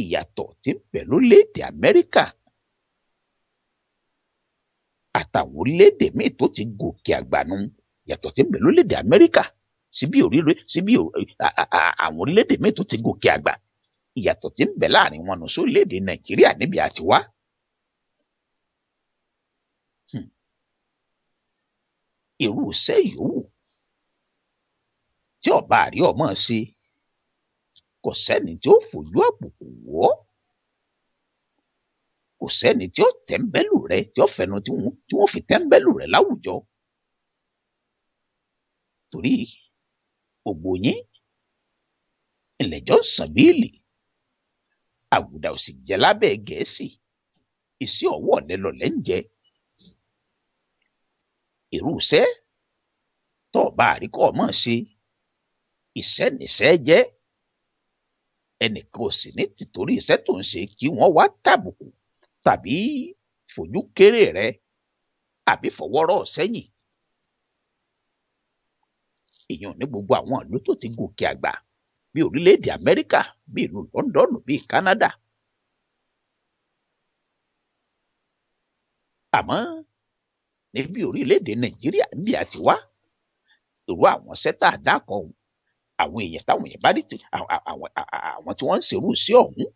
Ìyàtọ̀ tí ń bẹ lórílẹ̀‐èdè Amẹ́ríkà àtàwọn orílẹ̀‐èdè míì tó ti gòkè àgbà nù, ìyàtọ̀ tí ń bẹ lórílẹ̀‐èdè Amẹ́ríkà síbí àwọn orílẹ̀‐èdè míì tó ti gòkè àgbà, ìyàtọ̀ tí ń bẹ láàrin wọn nù sórílẹ̀‐èdè Nàìjíríà níbi àtiwá. Irú iṣẹ́ yòówù tí ọba àrí ọmọ ṣe, kò sẹ́ni tí ó fojú àbùkù wò ó, kò sẹ́ni tí ó tẹ́ńbẹ́lú rẹ, tí ó fẹnu tí wọ́n fi tẹ́ńbẹ́lú rẹ láwùjọ. Torí gbogbo yín ìlẹ̀jọ́ sàn bíìlì, àgùdà ò sì jẹ́ lábẹ́ Gẹ̀ẹ́sì, iṣẹ́ ọwọ́ ọ̀lẹ lọ̀lẹ ń jẹ. Irú iṣẹ́ tó ọba àríkọ́ ọmọ ṣe, iṣẹ́ nìṣẹ́ jẹ́. Ẹnìkan ò sì ní tìtorí iṣẹ́ tó ń ṣe kí wọ́n wá tàbùkù tàbí fojú kéré rẹ àbí fọwọ́rọ́ sẹ́yìn. Èèyàn ní gbogbo àwọn ìlú tó ti gòkè àgbà bí orílẹ̀-èdè Amẹ́ríkà, bí ìlú Lọ́ńdọ̀nù, bí Kánádà. Àmọ́ níbi orílẹ̀-èdè Nàìjíríà níbi àti wá, irú àwọn sẹ́tà àdákọ̀ ọ̀hún, àwọn èèyàn táwọn èèyàn bá rí àwọn tí wọ́n ń ṣerú sí ọ̀hún,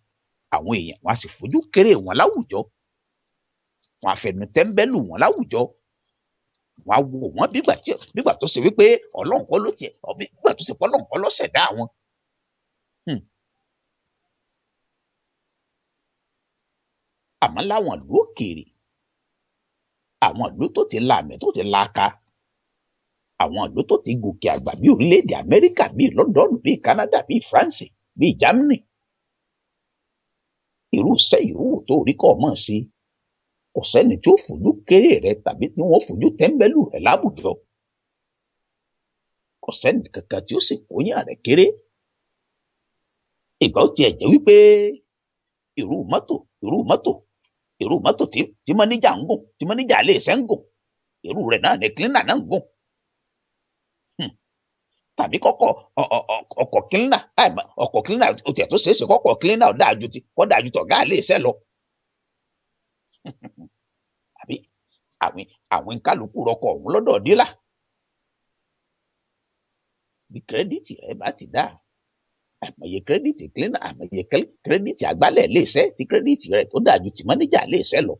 àwọn èèyàn wọn á sì fojú kéré wọn láwùjọ, wọn á fẹnu tẹ́ńbẹ́lú wọn láwùjọ, wọn á wò wọ́n bígbà tó ṣe wípé Ọlọ́run kọ́ ló tiẹ̀, bígbà tó ṣe pé Ọlọ́run kọ́ ló ṣẹ̀dá wọn. Àmọ́ láwọn ìlú òkèèrè, àwọn ìlú tó ti la àmì tó ti laaka, àwọn ìlú tó ti gòkè àgbà bí orílẹ̀-èdè Amẹ́ríkà, bí Lọ́ńdọ̀nù, bí Kánádà, bí France, bí Germany, irú iṣẹ́ yòówù tó rí kọ́ mọ̀ sí, kò sẹ́ni tí ó fojú kéré rẹ tàbí tí wọ́n fojú tẹ́ńbẹ́lú rẹ láwùjọ. Kò sẹ́ni kankan tí ó sì kóyàn rẹ kéré. Ìgbà ó tiẹ̀ jẹ́ wípé irú mọ́tò tí mọ́níjà ń gùn, tí mọ́níjà ilé iṣẹ́ ń gùn, irú rẹ̀ náà ni cleaner náà ń gùn. Tàbí kọ́kọ́ ọkọ̀ cleaner, ọkọ̀ cleaner ó tiẹ̀ tó ṣeé ṣe kọ́kọ́ cleaner ó dáa ju ti kọ́ dáa ju tọ̀gá ilé iṣẹ́ lọ. Àbí àwọn kálukú rọkọ̀ ọ̀hún lọ́dọ̀ dílà. Bí kírẹ́dìtì rẹ bá ti dá, àmọye kírẹ́dìtì cleaner, àmọye kírẹ́dìtì àgbálẹ̀ ilé iṣẹ́ tí kírẹ́dìtì rẹ tó dáa ju ti mọ́níjà ilé iṣẹ́ lọ.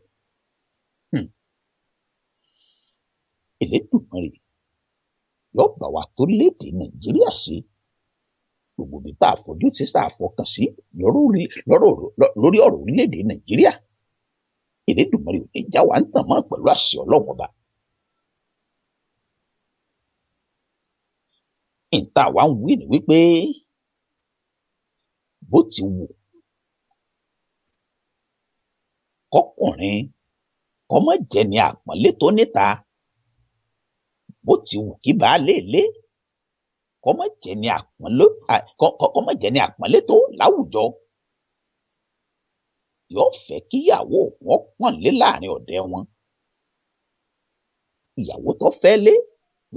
Elédùmarè yóò bá wa tó léde Nàìjíríà sí. Gbogbo ibi tá a fojú sí tá a fọkàn sí lórí ọ̀rọ̀ orílẹ̀-èdè Nàìjíríà, Elédùmarè ò ní já wa ń tàn mọ́ pẹ̀lú àṣẹ Ọlọ́run ọba. Ìta wa ń wí ni wípé bó ti wù kọkùnrin kó má jẹ́ ní àpọ́nlé tó níta, bó ti wù kí baálé ilé kó má jẹ́ ní àpọ́nlé tó láwùjọ, yóò fẹ́ kíyàwó wọn pọ́nlé láàrin ọ̀dẹ̀ wọn. Ìyàwó tó fẹ́ lé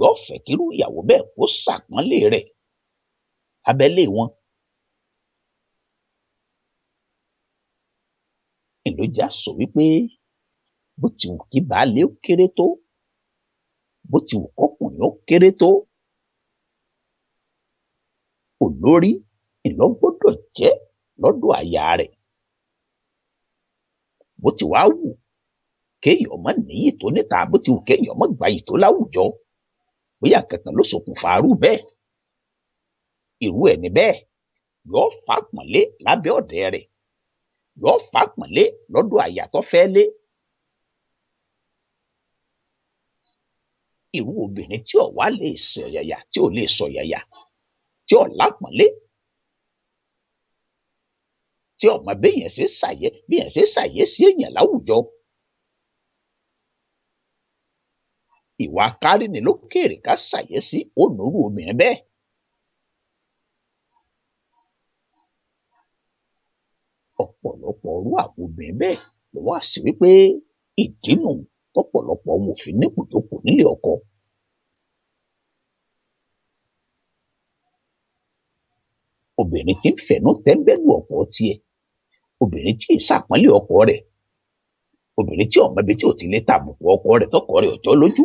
yóò fẹ́ kírú ìyàwó bẹ́ẹ̀ kó ṣàpọ́nlé rẹ̀ abẹ́lé wọn. Ìlójà sọ wípé bó ti wù kí baálé ó kéré tó, bó ti wù kọkùnrin ó kéré tó, Olórí ìlọ gbọ́dọ̀ jẹ́ lọ́dọ̀ aya rẹ̀. Bó ti wá wù kéèyàn má níyì tó níta, bó ti wù kéèyàn má gbayì tó láwùjọ, bóyá kankan ló ṣokùnfà arú bẹ́ẹ̀, irú ẹni bẹ́ẹ̀ yóò fàpọ̀nlé lábẹ́ ọ̀dẹ rẹ̀, yóò fàpọ̀nlé lọ́dọ̀ aya tó fẹ́ lé. Irú obìnrin tí ò wá lè sọ̀yàyà, tí ò lè sọ̀yàyà, tí ò lápọ̀nlé, tí ò mọ béèyàn ṣe ṣàyẹ béèyàn ṣe ṣàyẹ sí èèyàn láwùjọ, ìwà kárí ni lókèrè ká ṣàyẹ sí ònúrú obìnrin bẹ́ẹ̀. Ọ̀pọ̀lọpọ̀ irú àwọn obìnrin bẹ́ẹ̀ ló wá sí wípé ìdínú tọ́pọ̀lọpọ̀ wọn ò fi níbùjókòó nílé ọkọ. Obìnrin tí ń fẹ̀nú tẹ́ńbẹ́lú ọkọ tiẹ̀, obìnrin tí ì ṣàpọ́nlé ọkọ rẹ̀, obìnrin tí ò mọ ibi tí ò ti lè tàbùkù ọkọ rẹ̀ tọkọ rẹ̀ ò jọ́ lójú.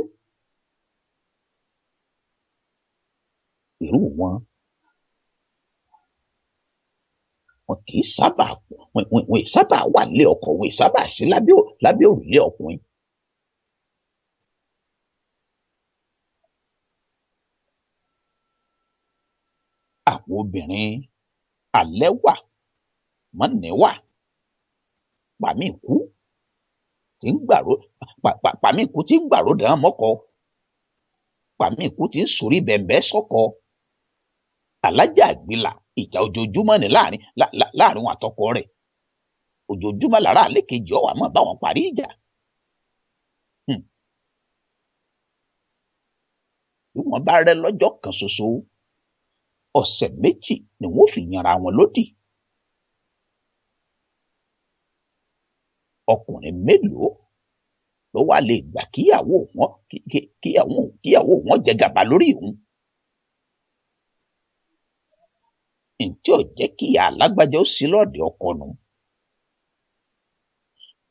Irú wọn wọn kì í sábà wọn ì sábà wà nílé ọkọ, wọn ì sábà sí lábẹ́ òrùlé ọkùnrin. Àwọn obìnrin alẹ́wà mọ́nìwà pàmíkú tí ń gbàró pàmíkú tí ń gbàró dàn mọ́kọ, pàmíkú tí ń sorí bẹ̀m̀bẹ́ sọ́kọ. Alájà àgbìlà ìjà ojoojúmọ́ ni láàrin wọn àtọkọ rẹ̀. Ojoojúmọ́ lára àlékejì ọ̀wà mọ̀ báwọn parí ìjà. Bí wọ́n bá rẹ́ lọ́jọ́ kan ṣoṣo, ọ̀sẹ̀ méjì ni wọ́n fi yanra wọn lódì. Ọkùnrin mélòó ló wá lè gbà kíyàwó wọn jẹ gàba lórí òun? Ǹtí ò jẹ́ kíyà alágbájá ó sí lọ́ọ̀dẹ̀ ọkọ nù.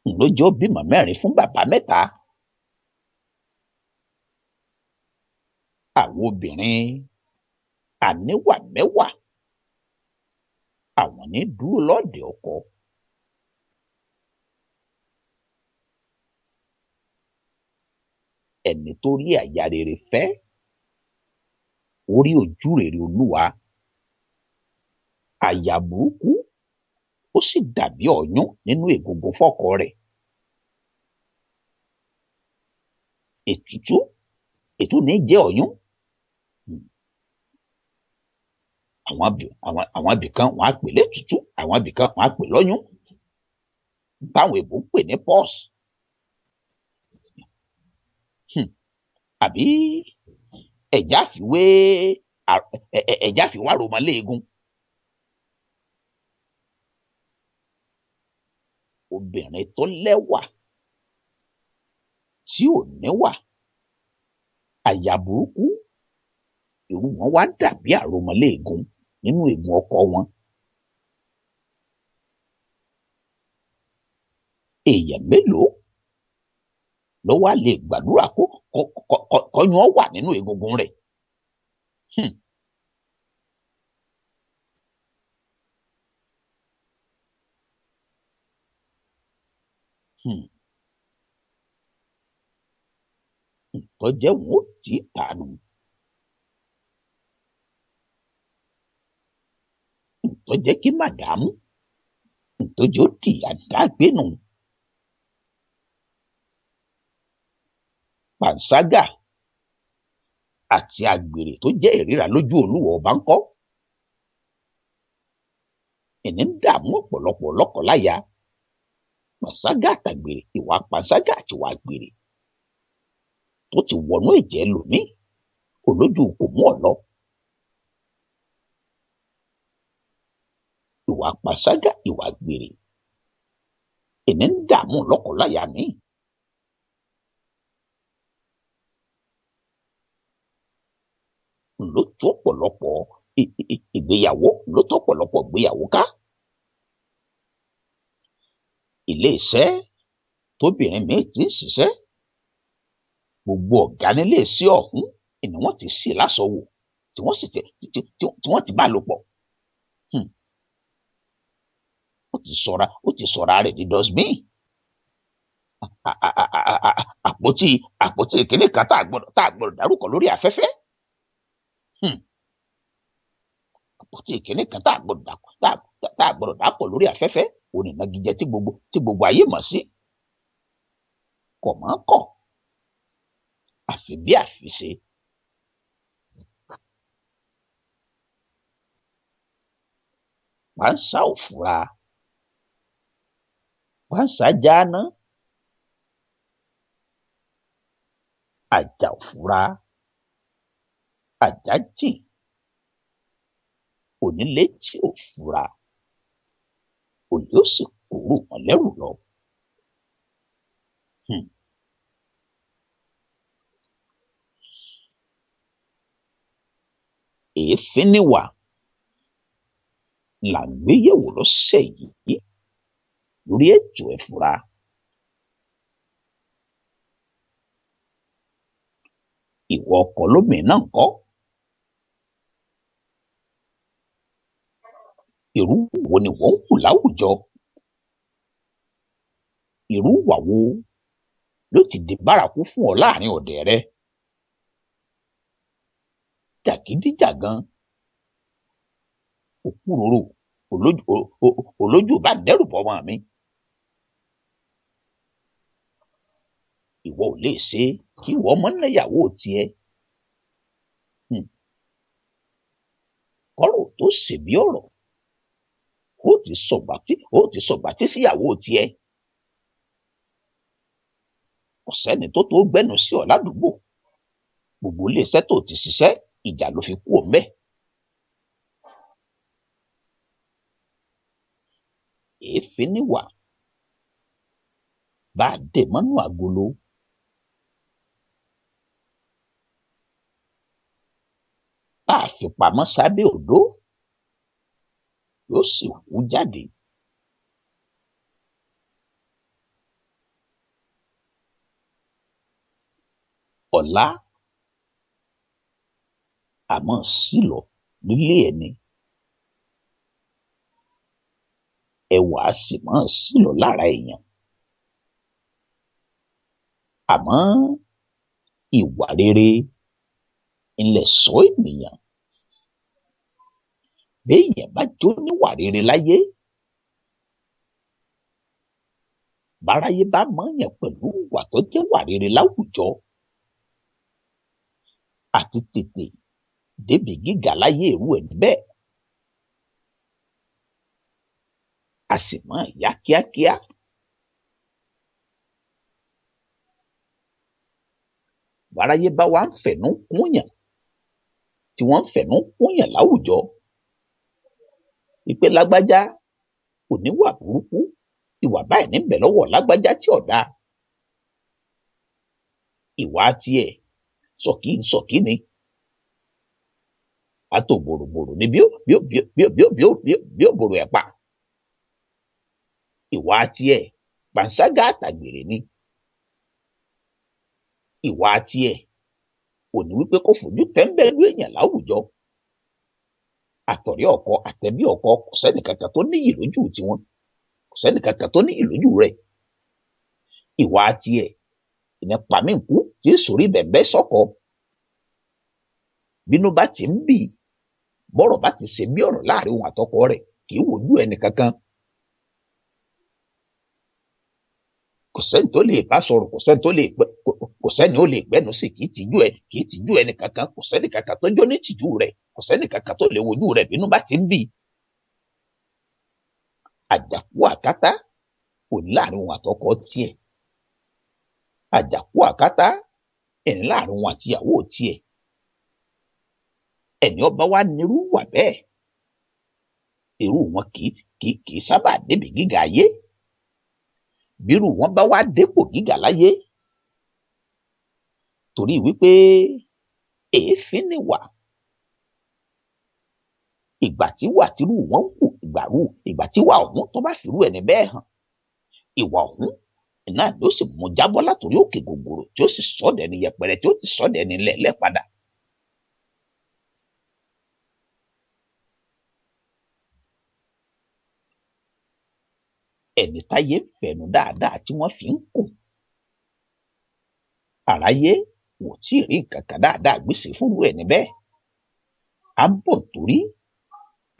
Ńlójó bímọ mẹ́rin fún bàbá mẹ́ta. Àwọn obìnrin àníwà mẹ́wàá àwọn ní dúró lọ́ọ̀dẹ̀ ọkọ. Ẹni tó rí aya rere fẹ́, ó rí ojú rere Olúwa. Aya burúkú ó sì dàbí ọ̀yún nínú egungun fọ́kọ rẹ̀. Ètùtù ètú ní jẹ́ ọ̀yún. Àwọn ibìkan wọ́n á pè létùtù, àwọn ibìkan wọ́n á pè lọ́yún. Báwọn èbó ń pè ní pọ́s. Àbí ẹ̀já fi wé ẹ̀já fi wá rọmọléegun. Obìnrin tó lẹ́wà tí ò níwà, aya burúkú, irú wọn wá dàbí àrọmọléegun nínú eegun ọkọ wọn. Èèyàn mélòó ló wá lè gbàdúrà kó kọyún ọ wà nínú egungun rẹ̀? Ntọ́jẹ́ wọn ò tí ì tànù. Ntọ́jẹ́ kí màdàmú ntọ́jẹ́ ó dìyà dágbénú. Pànságà àti àgbèrè tó jẹ́ ìríra lójú Olúwa ọba ńkọ́. Ìní ń dààmú ọ̀pọ̀lọpọ̀ lọ́kọláya. Pànságà àtàgbèrè, ìwà pànságà àti ìwà àgbèrè tó ti wọnú ẹ̀jẹ̀ ẹlòmíì, olójú kò mú ọ lọ. Ìwà pànságà, ìwà àgbèrè ìní ń dààmú lọ́kọláya míì. Ló tú ọ̀pọ̀lọpọ̀ ìgbéyàwó, ló tú ọ̀pọ̀lọpọ̀ ìgbéyàwó ká. Ilé iṣẹ́ tóbìnrin míì ti ń ṣiṣẹ́, gbogbo ọ̀gá nílé iṣẹ́ ọ̀hún ni wọ́n ti ṣí lásọ̀wò. tí wọ́n sì ti tí wọ́n ti bá lò pọ̀. Ó ti sọra rẹ̀ di dustbin, àpótí ìkíní kan tá a gbọ́dọ̀ dárúkọ lórí afẹ́fẹ́, àpótí ìkíní kan tá a gbọ́dọ̀ dápọ̀ lórí afẹ́fẹ́. Onínagijẹ tí gbogbo ayé mọ̀ sí kọ̀ mọ́ kọ̀, àfi bí àfiṣe. Pánsá ò fura, pánsá jáná. Àjà ò fura, àjà jìn. Onílé tí ò fura, olè ó sì kúrò wọn lẹ́rù lọ. Èéfín níwà là ń gbé yẹ̀wò lọ́sẹ̀ yìí lórí ètò Ẹ Fura. Ìwọ ọkọ lómìn náà ńkọ́? Irú wo ni wọ́n ń hù láwùjọ? Irú ìwà wo ló ti di bárakú fún ọ láàrin ọ̀dẹ̀ rẹ? Jàgídíjàgan, òkúròrò, olójú bá dẹ́rù bọ́mọ mi. Ìwọ ò lè ṣe kí ìwọ ọmọ náyàwó tiẹ̀. Kọ́rọ̀ tó ṣe bí ọ̀rọ̀, ó ti sọ̀gbà tí síyàwó tiẹ̀. Kò sẹ́ni tó tó gbẹ́nu sí ọ ládùúgbò. Gbogbo iléeṣẹ́ tó ti ṣiṣẹ́, ìjà ló fi kúò ńbẹ̀. Èéfín níwà, bá a dè mọ́nú agolo, bá a fi pamọ́ sábẹ́ odó, yóò sì hú jáde. Ọlá a máa ṣílọ nílé ẹni, ẹwà a sì máa ṣílọ lára èèyàn. Àmọ́ ìwà rere ńlẹ̀ṣọ́ ènìyàn. Béèyàn bá jóníwà rere láyé, báráyé bá mọ̀ọ́yàn pẹ̀lú ìwà tó jẹ́ ìwà rere láwùjọ, àti tètè débi gíga láyé irú ẹni bẹ́ẹ̀ a sì máa yá kíákíá. Báráyé bá wá ń fẹ̀nú kúnyàn, tí wọ́n ń fẹ̀nú kúnyàn láwùjọ wípé lágbájá kò níwà burúkú, ìwà báyìí ní ń bẹ lọ́wọ́ lágbájá tí ò dáa, ìwà tiẹ̀ sọ̀kí ń sọ̀kí ni, àtò bòròbòrò ni bí ó bí ó bí ó bí ó bí ó bí ó bí ó bí ó bòrò ẹ̀pà, ìwà tiẹ̀ pànṣágà àtàgbèrè ni, ìwà tiẹ̀ kò ní wípé kó fojú tẹ́ńbẹ́lú èèyàn láwùjọ, àtọ̀rẹ́ ọkọ àtẹbí ọkọ, kò sẹ́nì kankan tó níyì lójú tiwọn, kò sẹ́nì kankan tó níyì lójú rẹ̀, ìwà tiẹ̀ ìní pàmíǹkú tí sórí bẹ̀m̀bẹ́ sọ́kọ. Bínú bá ti ń bì, bọ́rọ̀ bá ti ṣe bí ọ̀rọ̀ láàrin òun àtọkọ rẹ̀, kì í wojú ẹnì kankan. Kò sẹ́ni tó lè bá sọ̀rọ̀, kò sẹ́ni tó lè gbẹ, kò sẹ́ni ó lè gbẹ́nu sí, kì í tìjú ẹnì kankan. Kò sẹ́ni kankan tó jó ní tìjú rẹ̀, kò sẹ́ni kankan tó lè wojú rẹ̀ bínú bá ti ń bì. Àjàkú àkátá kò ní láàrin òun àtọkọ tiẹ̀, àjàkú àkátá ẹni láàrin òun àtìyàwó tiẹ̀. Ẹni ọba wa nírú wà bẹ́ẹ̀, irú wọn kì í sábà débi gíga ayé. Bírú wọn bá wá dépò gíga láyé, torí wípé èéfín níwà, ìgbà tí wà tírú wọn ń hù, ìgbà tí wà ọ̀hún tó bá fìrú ẹni bẹ́ẹ̀ hàn, ìwà ọ̀hún náà ló sì mú jábọ́ látòrí òkè gògòrò, tí ó sì sọ́dẹ̀ni yẹpẹrẹ, tí ó ti sọ́dẹ̀ni lẹ̀lẹ́ padà. Ẹni táyé ń fẹnu dáadáa tí wọ́n fi ń kùn, àráyé wò tí ì rí nǹkan kan dáadáa gbèsè fúnrú ẹni bẹ́ẹ̀. À ń bọ̀ nítorí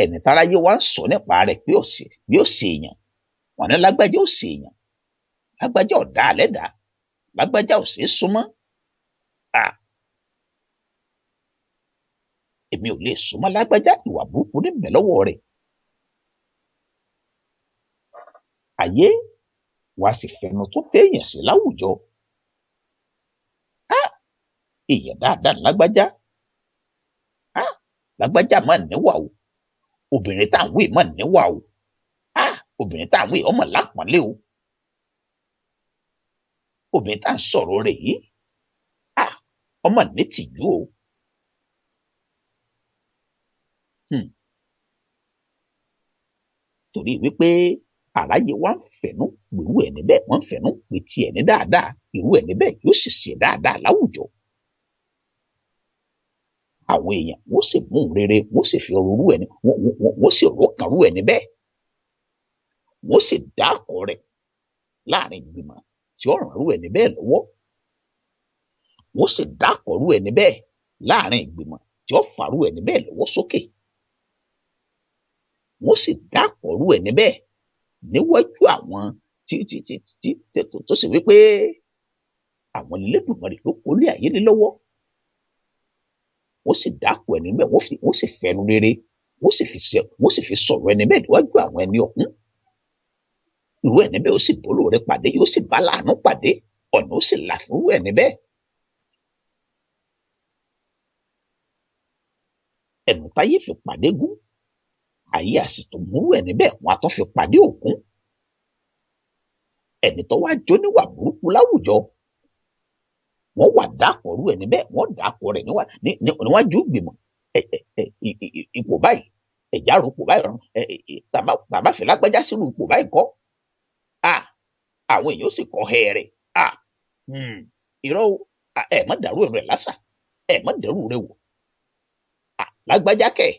ẹni táráyé wá ń sọ nípa rẹ̀ pé bí ó ṣe èèyàn, wọn ní lágbájá ó ṣe èèyàn, lágbájá ọ̀dà àlẹ́dàá, lágbájá ò ṣeé súnmọ́. Èmi ò lè súnmọ́ lágbájá, ìwà burúkú ní bẹ̀ lọ́wọ́ rẹ̀. Ayé wàá sì fẹnu tó téèyàn sí láwùjọ. Èèyàn dáadáa lágbájá, lágbájá mà níwà o, obìnrin tá à ń wí mà níwà o, obìnrin tá à ń wí ọmọ lápọ̀nlé o, obìnrin tá à ń sọ̀rọ̀ rẹ̀ yìí ọmọ nítìjú o. Torí wípé àráyé wa ń fẹ̀nú pẹ̀lú ẹni bẹ́ẹ̀, wọ́n ń fẹ̀nú pè tiẹ̀ ní dáadáa, irú ẹni bẹ́ẹ̀ yóò sì ṣe dáadáa láwùjọ. Àwọn èèyàn wọ́n sì mú un rere, wọ́n sì fi ọrọ̀ rú ẹni, wọ́n sì rọ́kàn rú ẹni bẹ́ẹ̀, wọ́n sì dákọ̀ rẹ̀ láàrin ìgbìmọ̀ tí ó ràn rú ẹni bẹ́ẹ̀ lọ́wọ́, wọ́n sì dákọ̀ rú ẹni bẹ́ẹ̀ láàrin ìgbìmọ̀ tí ó fà rú ẹni bẹ́ẹ̀ lọ́wọ́ sókè, wọ́n sì dákọ̀ rú ẹni bẹ́ẹ̀ níwájú àwọn tí tí tí tí tó sì wípé àwọn Elédùmarè ló kólé ayé lé lọ́wọ́. Wọ́n sì dákọ̀ ẹni bẹ́ẹ̀, wọ́n sì fẹnu rere, wọ́n sì fi sọ̀rọ̀ ẹni bẹ́ẹ̀ níwájú àwọn ẹni ọ̀hún. Irú ẹni bẹ́ẹ̀ ó sì bólóore pàdé, yóò sì bá láàánú pàdé, ọ̀nà ó sì là fún irú ẹni bẹ́ẹ̀. Ẹnu táyé fi pàdé gún, ayé àsìtò múrú ẹni bẹ́ẹ̀ wọn á tún fi pàdé Ògún. Ẹni tó wá jó níwà burúkú láwùjọ, wọ́n wà dákọ̀ rú ẹni bẹ́ẹ̀, wọ́n dákọ̀ rẹ̀ níwájú ìgbìmọ̀. Ipò báyìí, ẹ̀já ro ipò báyìí, tàbá fi lágbájá sínú ipò báyìí kọ́, àwọn èèyàn sì kọ́ hẹ́ rẹ̀. Irọ́ o, ẹ má dàrú rẹ̀ lásà, ẹ má dẹrù rẹ̀ wò. Lágbájá kẹ̀,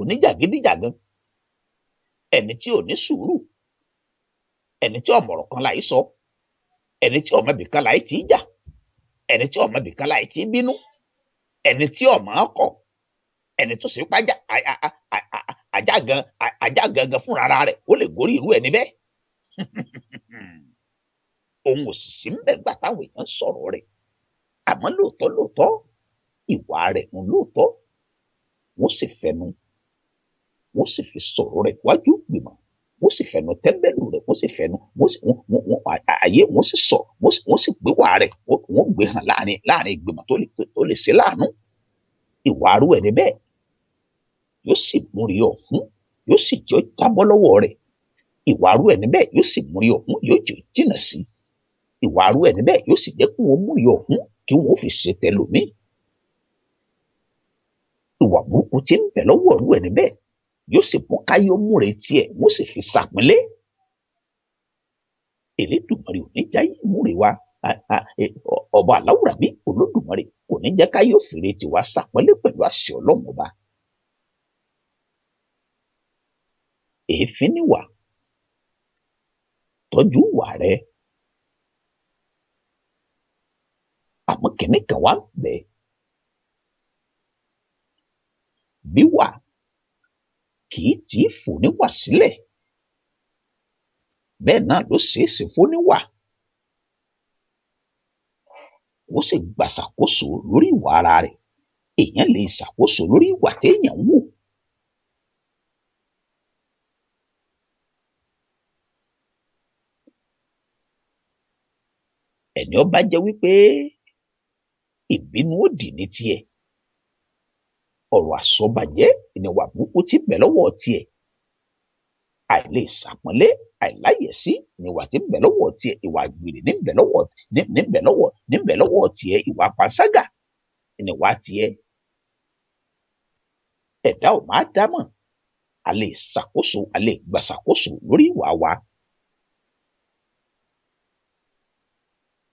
oníjàgídíjàgan, ẹni tí ò ní sùúrù, ẹni tí ọ̀mọ̀rọ̀ kan láì sọ, ẹni tí ọmọ ibìkan láì tí jà, ẹni tí ọmọ ibìkan láì tí bínú, ẹni tí ọmọ ọkọ, ẹni tó sì pàjá ajá gangan fúnra rẹ̀ ó lè gorí irú ẹni bẹ́ẹ̀. Òun ò sì sí ń bẹ̀ gbà táwọn èèyàn sọ̀rọ̀ rẹ̀, àmọ́ lóòótọ́ lóòótọ́ ìwà rẹ̀ ń lóòótọ́, wọ́n sì fẹnu, wọ́n sì fi sọ̀rọ̀ rẹ̀ wájú gbìmọ̀, wọ́n sì fẹnu tẹ́ḿbẹ́lú rẹ̀, wọ́n sì fẹnu ayé, wọ́n sì sọ, wọ́n sì gbé wà rẹ̀, wọ́n gbé hàn láàrin ìgbìmọ̀ tó lè ṣe láàánú. Ìwà arú ẹni bẹ́ẹ̀ yóò sì múrí ọ̀hún, yóò sì jọ jábọ́ lọ́wọ́ rẹ̀. Ìwà arú ẹni bẹ́ẹ̀ yóò sì múrí ọ̀hún, yóò jọ jìnà sí. Ìwà arú ẹni bẹ́ẹ̀ yóò sì jẹ́ kí wọ́n múrí ọ̀hún kí wọ́n fi ṣe tẹlòmíì. Ìwà burúkú tí ń bẹ lọ́wọ́ arú ẹni bẹ́ẹ̀ yóò sì mú káyé múre tiẹ̀, wọ́n sì fi sàpínlẹ̀. Elédùmarè ò ní jáyé múre wa, ọba aláwùrábí Olódùmarè kò ní jẹ́ káyé òfìrè tiwa sàpínlẹ̀ pẹ̀lú àṣẹ Ọlọ́run ọba. Èéfín níwà, tọ́jú ìwà rẹ. Àmọ́ kìnní kan wà ń bẹ, bí wà kì í tí ì fò níwà sílẹ̀, bẹ́ẹ̀ náà ló ṣeé ṣe fóníwà kó sì gbàṣàkóso lórí ìwà ara rẹ̀. Èèyàn lè ṣàkóso lórí ìwà téèyàn ń wù. Ẹni ó bá jẹ́ wípé ìbínú òdì ní tiẹ̀, ọ̀rọ̀ àsọbàjẹ́ ìníwà burúkú tí ń bẹ lọ́wọ́ tiẹ̀, àìlè ṣàpọ́nlé, àìláyẹ̀sí ìníwà tí ń bẹ lọ́wọ́ tiẹ̀, ìwà àgbèrè ní ń bẹ lọ́wọ́ ní ń bẹ lọ́wọ́ ní ń bẹ lọ́wọ́ tiẹ̀, ìwà panṣágà ìníwà tiẹ̀. Ẹ̀dá ò máa dámọ̀, a lè ṣàkóso, a lè gbàṣàkóso lórí ìwà wa.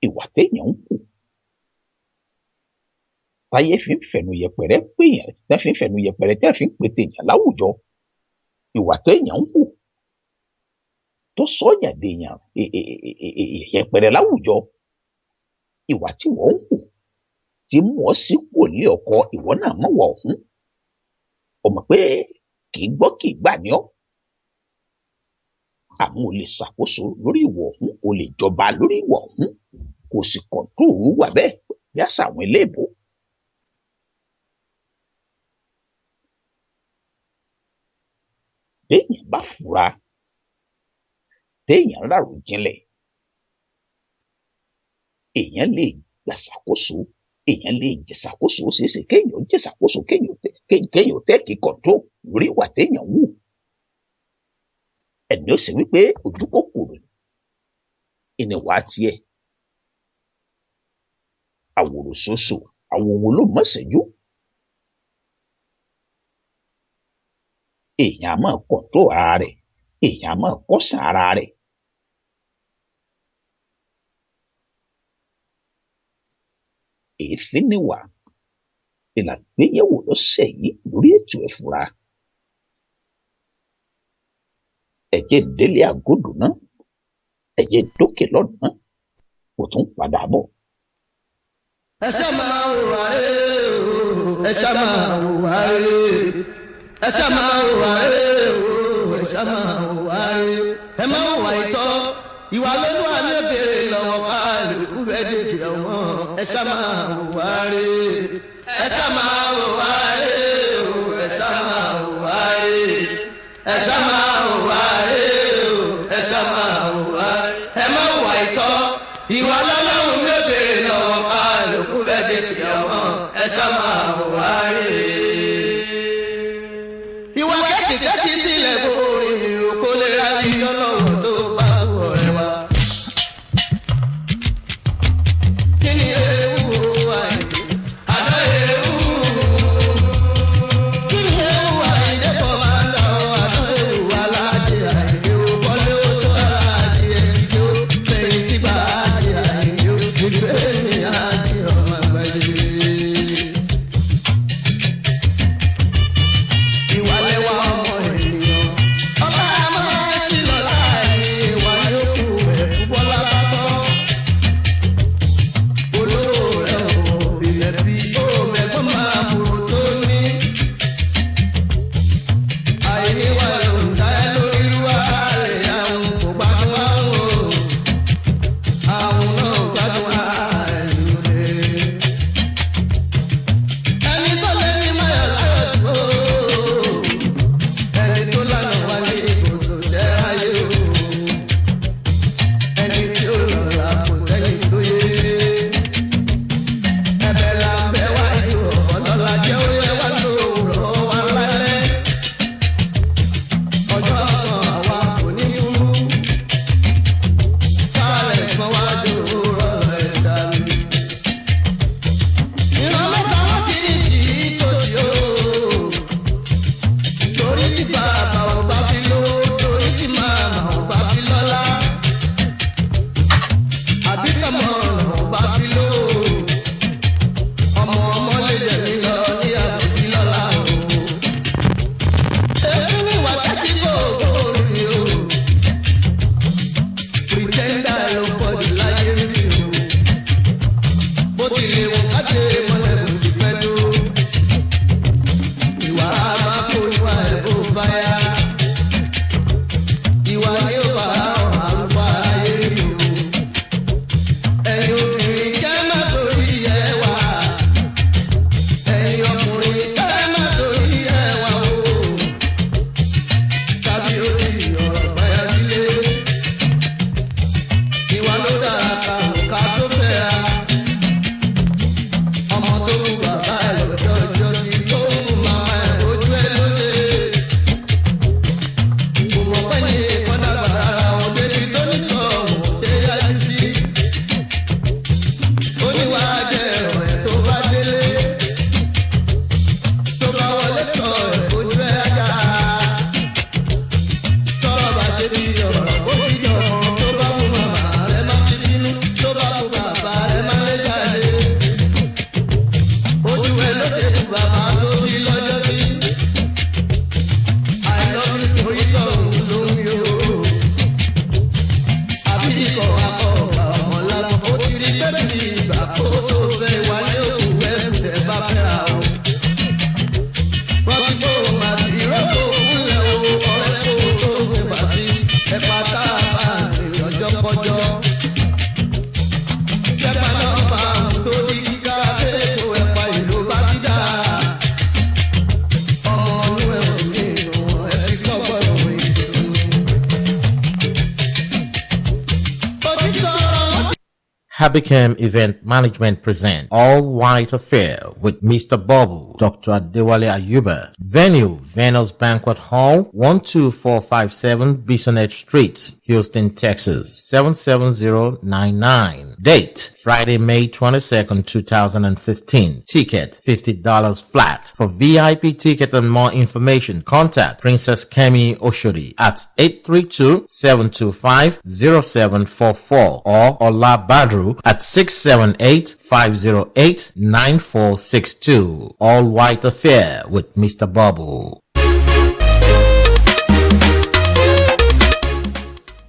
Ìwà téèyàn ń kù táyé fi ń fẹnu yẹpẹrẹ péyàn, tẹ́ fi ń fẹnu yẹpẹrẹ, tẹ́ fi ń pe tèèyàn láwùjọ. Ìwà téèyàn ń hù tó sọ̀yàn dèèyàn yẹpẹrẹ láwùjọ, ìwà tí wọ́n ń hù tí mú ọ sí kò lé ọkọ, ìwọ náà mọ̀ wọ̀ ọ̀hún. O mọ̀ pé kì í gbọ́ kì í gbà ní ọ́, àmọ́ o lè ṣàkóso lórí ìwọ̀ ọ̀hún, o lè jọba lórí ìwọ̀ ọ̀hún, kò sì kọ̀ǹtróòlù wà bẹ́ẹ̀ bí àṣà àwọn eléèbó. Béèyàn bá fura, téèyàn rárò jinlẹ̀, èèyàn lè gbàṣàkóso, èèyàn lè jẹ̀ṣàkóso. Ó ṣeéṣe kéèyàn jẹ̀ṣàkóso, kéèyàn tẹ́ẹ̀kì kọ̀ǹtró lórí ìwà téèyàn wù. Ẹni ó sì wípé ojú kòkòrò ìníwà tiẹ̀, àwòrò ṣoṣo, àwòwò ló mọ̀ṣẹ́jú. Èèyàn á máa kọ̀ǹtró ara rẹ̀, èèyàn á máa kọ́sàn ara rẹ̀. Èéfín níwà ìlàgbéyẹ̀wò lọ́sẹ̀ yìí lórí ètò Ẹ Fura. Ẹ̀jẹ̀ délé àgọ́dùn náà, ẹ̀jẹ̀ dókè lọ́nà, kò tún padà bọ̀. Ẹ ṣá máa wò wá rè o, ẹ ṣá máa wò wá rè, ẹ ṣá máa wò wá rè o, ẹ ṣá máa wò wá rè. Ẹ máa wò wá ìtọ́ ìwà lónú àná béèrè lọ́wọ́ kálukú bẹ́ẹ̀ dèdè ọmọ. Ẹ ṣá máa wò wá rè, ẹ ṣá máa wò wá rè o, ẹ ṣá máa wò wá rè, ẹ ṣá máa wò wá rè o, ẹ ṣá máa wò wá rè. Ẹ máa wò wá ìtọ́ ìwà lọ́lọ́run ló béèrè lọ́wọ́ kálukú bẹ́ẹ̀ dèdè ọmọ. Ẹ ṣá máa wò wá rè. Ìwà kẹ́sì tẹ́tí sílẹ̀ kó rìn òkò lè rárí ọlọ́run tó bá wọ̀ ẹ́ wá. Kí ni ewu àìdè? Àná ewu. Kí ni ewu àìdè kò máa lọ? Àná ewu aláàjì àìdè ó kọ́lé ó tó aláàjì ẹ̀sìn ó fẹ̀yìn tí bá àjì àìdè ó ìfẹ́ mi àjì ọmọ àgbáyé. Ìwà lẹ́wà ọmọ ènìyàn. Ọba máa sí lọ láàyè ìwà yòókù ẹ̀ bọ́lá bá tọ́. Olówó rẹ̀ ò ilẹ̀ bí ó mẹ́gbọ́n máa burú tó ní. Àìníwá ló ń dá ẹ lórí irú ààrẹ àwọn kò gbádùn àwọn o. Àwọn náà gbádùn ààrẹ lóde. Ẹni tó lé ní Máyọ̀ láyọ̀ tó. Ẹni tó lànà wá ní kòtò jẹ́ ayé o. Ẹni tí ó lọ́la kò sẹ́yìn tó yé. Ẹ̀bẹ̀ là ń bẹ̀ wá ìlú ọ̀dọ́là jẹ́ ó yẹ wá lóòrọ̀ wá lálẹ́. Ọjọ́ kan àwa kò ní kú. Kálẹ̀ kan wá dòrò rẹ̀ dànù. Ìran mẹ́ta wọ́n ti ní tì í tòṣì o. Torí tí bàbá ò bá fi lówó, torí tí màmá ò bá fi lọ́lá. Àbí tọmọ ò bá fi lówó. Ọmọ ọmọ lè jẹ̀ mí lọ ní àbùkí lọ́la o. Èmi ni ìwà tẹ́tí kò rí o. Pìtẹ́ndà ló pọ̀ jù láyé mi o. Bó tilẹ̀ wù ká ṣe mọ́lẹ̀ kò sì pẹ́ tó. Ìwà á máa kó ìwà ẹ̀ bó bá yá. Ìwà ni ó bá àwọn àlùfáà ayé rí o. Ẹ̀yin obìnrin kẹ́ má torí ẹ wá. Ẹ̀yin ọkùnrin kẹ́ má torí ẹ wá o. Tàbí orí ọ̀rọ̀ báyà sílé. Ìwà ló dára ká òkà tó fẹ́ra. Ọmọ tó wù bàbá ẹ̀ lọ́jọ́ ọjọ́ sí tó wù màmá ẹ̀ ojú ẹ̀ ló ṣe. Kò mọ̀ pé ní ìkọ́dàgbà ara wọn débi tó nìkan òun ṣe yájú sí. Oníwà jẹ́ ọ̀rẹ́ tó bá délé. Tó bá wọlé tọ̀ ẹ̀ ojú ẹ̀ ajá. Tọ́rọ̀ bá ṣe bí ọ̀rọ̀ ó fi jọ. Tó bá mú màmá rẹ̀ má fi bínú. Tó bá mú bàbá rẹ̀ má lé jáde. Ojú ẹ ló ṣe fún. Habicam Event Management present All White Affair with Mr. Bobu, Dr. Adewale Ayuba. Venue, Venus Banquet Hall, 12457 Bissonnet Street, Houston, Texas, 77099. Date, Friday, May 22nd, 2015. Ticket, $50 flat. For VIP ticket and more information, contact Princess Kemi Oshodi at 832-725-0744 or Ola Badru at 678-508-9462. All White Affair with Mr. Babu.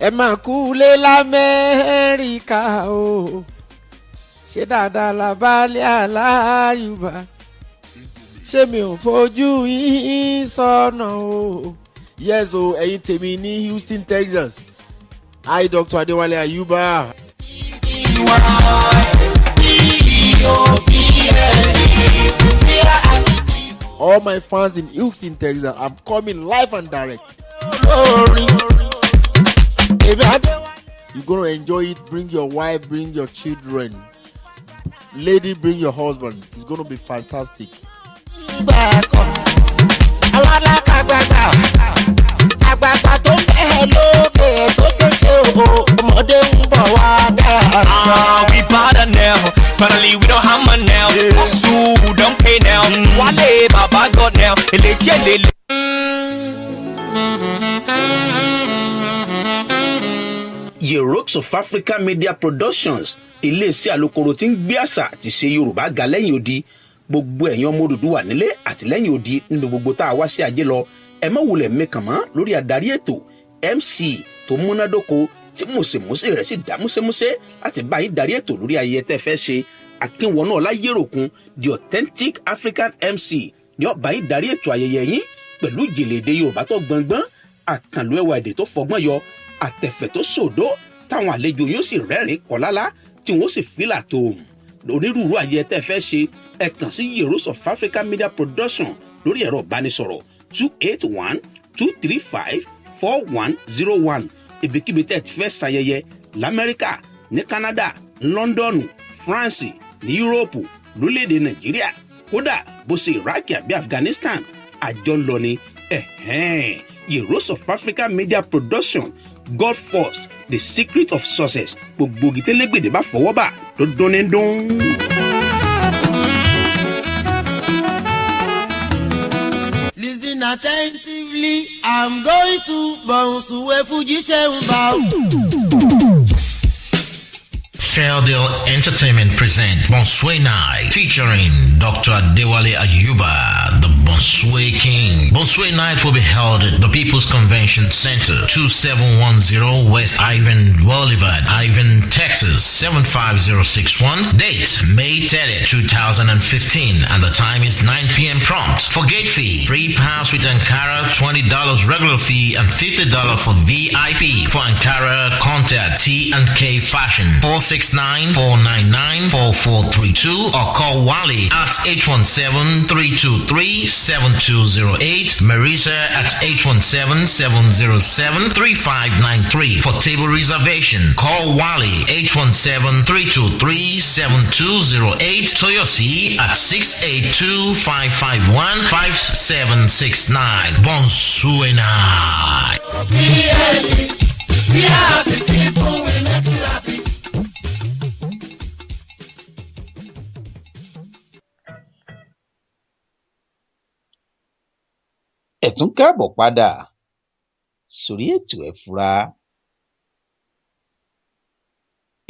Ẹ máa kú lé lamẹ́ríkà o, ṣé dáadáa la bá lé aláyùbá, ṣé mi ò fojú yín sọ́nà o? Yes o, ẹ̀yin tèmi ní Houston, Texas. Hi, Dr. Adéwálé Ayuba. All my fans in Houston, Texas, I'm coming live and direct. You're gonna enjoy it. Bring your wife, bring your children. Lady, bring your husband. It's gonna be fantastic. Àwọn alákàgbàgbà àgbààgbà tó ń bẹ́ẹ̀ lókè tó kéṣe o, ọmọdé ń bọ̀ wá dáa. Ah, we better now. Finally, we don't hammer now. Hustle, don't pay now. Wale, Baba God now. Eleti, elele. Yerokes of Africa Media Productions, iléeṣẹ́ alukoro tí ń gbé àṣà àti ṣe Yorùbá ga lẹ́yìn odi. Gbogbo ẹ̀yin ọmọ Odùduwà nílé àti lẹ́yìn odi, nínú gbogbo tá a wá sí ajé lọ, ẹ má wulẹ̀ mẹ́kàn mọ́ lórí adarí ètò MC tó múnádóko, tí mùsèmùsè rẹ̀ sì dá músémúsé láti bá yín darí ètò lórí ayẹyẹ tẹ́ fẹ́ ṣe. Akínwọnú Ọláyéròkun, the authentic African MC, ní ó bá yín darí ètò ayẹyẹ yín pẹ̀lú ìjìnlẹ̀ èdè Yorùbá tó gbọngbọ́n, àkànlò ẹwà èdè tó fọgbọ́n yọ, àtẹ̀fẹ̀ tó sòdó, táwọn àlejò yóò sì rẹ́rìn kọ́lálá, tí wọ́n sì fílà tó onírúurú ayẹyẹ tẹ́ fẹ́ ṣe. Ẹ kàn sí Heroes of Africa Media Production lórí ẹ̀rọ ìbánisọ̀rọ̀ 281-235-4101. Ibikíbi tẹ́ ẹ ti fẹ́ ṣayẹyẹ lamẹ́ríkà, ní Canada, London, France, ní Yúróòpù, lórílẹ̀‐èdè Nàìjíríà, kódà bó ṣe Iraq àbí Afghanistan, àjọ ń lọ ni. Ẹ̀hẹ́n, Heroes of Africa Media Production, God first, the secret of success. Gbogbo gìtẹ́lẹ́gbèdè bá fọwọ́ bà tó dún ní dún. Listen attentively, I'm going to bounce Fuji ṣe ń bá. Fairdeal Entertainment present Bonsue Night featuring Dr. Adewale Ayuba, the Bonsue King. Bonsue Night will be held at the People's Convention Center, 2710 West Ivan Boulevard, Ivan, Texas, 75061. Date, May 30, 2015, and the time is 9 p.m. prompt. For gate fee, free pass with Ankara, $20 regular fee and $50 for VIP. For Ankara, contact T and K Fashion, 469-499-4432, or call Wally at 817-323-7208, Marisa at 817-707-3593. For table reservation, call Wally 817-323-7208, Toyosi at 682-551-5769. Bonsuena. We happy people, we make you happy. Ẹ tún káàbọ̀ padà sórí ètò Ẹ Fura.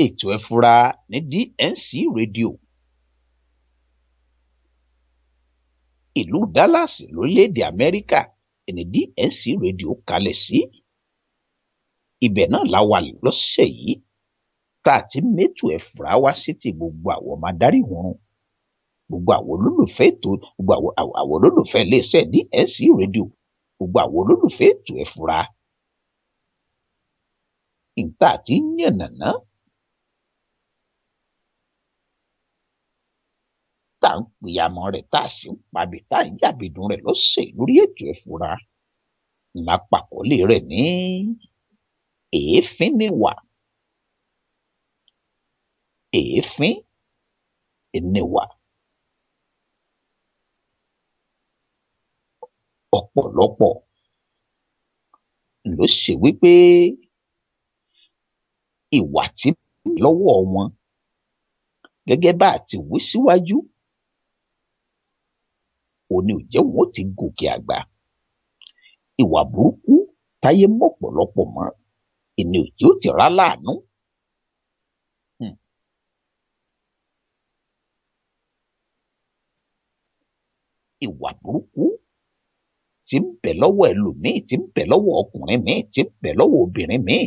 Ètò Ẹ Fura ní DNC Radio, ìlú Dallas lórílẹ̀‐èdè Amẹ́ríkà ní DNC Radio kalẹ̀ sí. Ibẹ̀ náà la wà lọ́sẹ̀ yìí tá a ti mẹ́tò Ẹ Fura wá sétí gbogbo àwọn ọmọ adarí oorun, gbogbo àwọn olólùfẹ́ ètò, gbogbo àwọn olólùfẹ́ iléeṣẹ́ DNC Radio, gbogbo àwọn olólùfẹ́ ètò Ẹ Fura. Ìta àti yànnàná tá à ń pìyàmọ́ rẹ̀, tá a sì ń pabì, tá à ń yàbìdùn rẹ̀ lọ́sẹ̀ lórí ètò Ẹ Fura ńlá, pàkọ́lé rẹ̀ ní èéfín níwà. Èéfín níwà. Ọ̀pọ̀lọpọ̀ ló ṣe wípé ìwà tí lọ́wọ́ wọn, gẹ́gẹ́ bá a ti wí síwájú, òní ò jẹ́ wọn ó ti gòkè àgbà. Ìwà burúkú táyé mọ̀pọ̀lọpọ̀ mọ́ ìní ò jẹ́ ó ti rá láàánú. Ìwà burúkú tí ń bẹ lọ́wọ́ ẹlòmíì, tí ń bẹ lọ́wọ́ ọkùnrin míì, tí ń bẹ lọ́wọ́ obìnrin míì,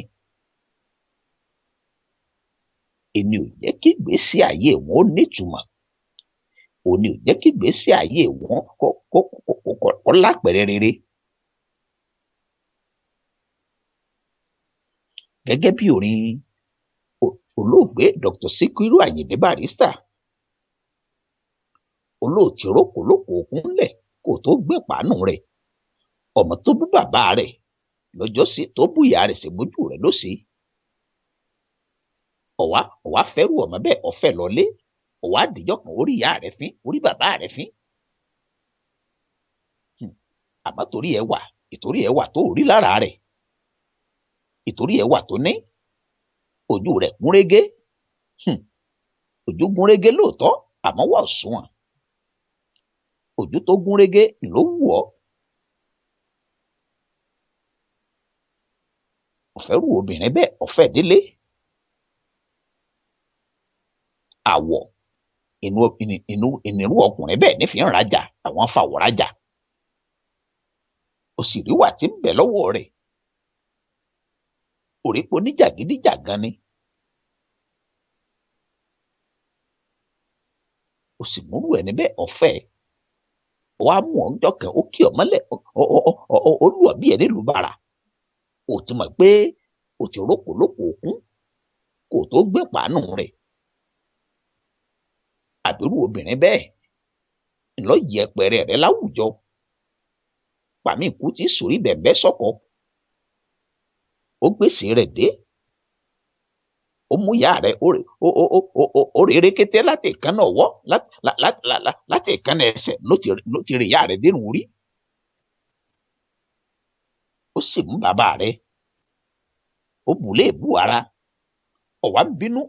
èmi ò jẹ́ kí ìgbésí ayé wọn ó nítumọ̀, òní ò jẹ́ kí ìgbésí ayé wọn kó lápẹẹrẹ rere. Gẹ́gẹ́ bí orin olóògbé Dr. Sikiru Ayinde Barrister, olóòtú rókòlókò òkúnlẹ̀ kò tó gbé pàánù rẹ̀, ọmọ tó bú bàbá rẹ̀ lọ́jọ́sí tó bú ìyá rẹ̀ ṣègbójú rẹ̀ lóṣì. Ọ̀wá fẹ́rù ọmọ bẹ́ẹ̀ ọ̀fẹ́ lọlé, ọ̀wá àdìjọ́ kan orí ìyá rẹ̀ fín, orí bàbá rẹ̀ fín. Àmọ́ torí ẹwà, ìtorí ẹwà tó rí lára rẹ̀, ìtorí ẹwà tó ní, ojú rẹ̀ gúnrégé. Ojú gúnrégé lóòótọ́, àmọ́ wà òṣùwọ̀n. Ojú tó gúnrégé ló wù ọ́. Ọ̀fẹ́ rú obìnrin bẹ́ẹ̀ ọ̀fẹ́ délé. Àwọ̀ inú ọkùnrin bẹ́ẹ̀ ní fi ń rajà, àwọn fàwọ̀ rajà. Ó sì rí wà tí ń bẹ lọ́wọ́ rẹ̀. Òrìpo ní jàgídíjàgan ni. Ó sì múrú ẹni bẹ́ẹ̀ ọ̀fẹ́. Wàá mú ọjọ́ kan ó kí ọ mọ́lẹ̀, ó lù ọ́ bí ẹni lù bàrà. Ó ti mọ̀ pé ó ti rókò lóko òkun kò tó gbé pàánù rẹ̀. Àbírú obìnrin bẹ́ẹ̀ ńlọ yẹpẹrẹ rẹ̀ láwùjọ. Pàmí ikú ti sórí bẹ̀m̀bẹ́ sọ́kọ. Ó gbèsè rẹ̀ dé. Ó mú ìyá rẹ̀ ó rè rékété láti ìkànnà ọwọ́, láti ìkànnà ẹsẹ̀ ló ti rí ìyá rẹ̀ dénú rí. Ó sì mú bàbá rẹ̀. Ó bù léèbù ara. Ọ̀wá ń bínú,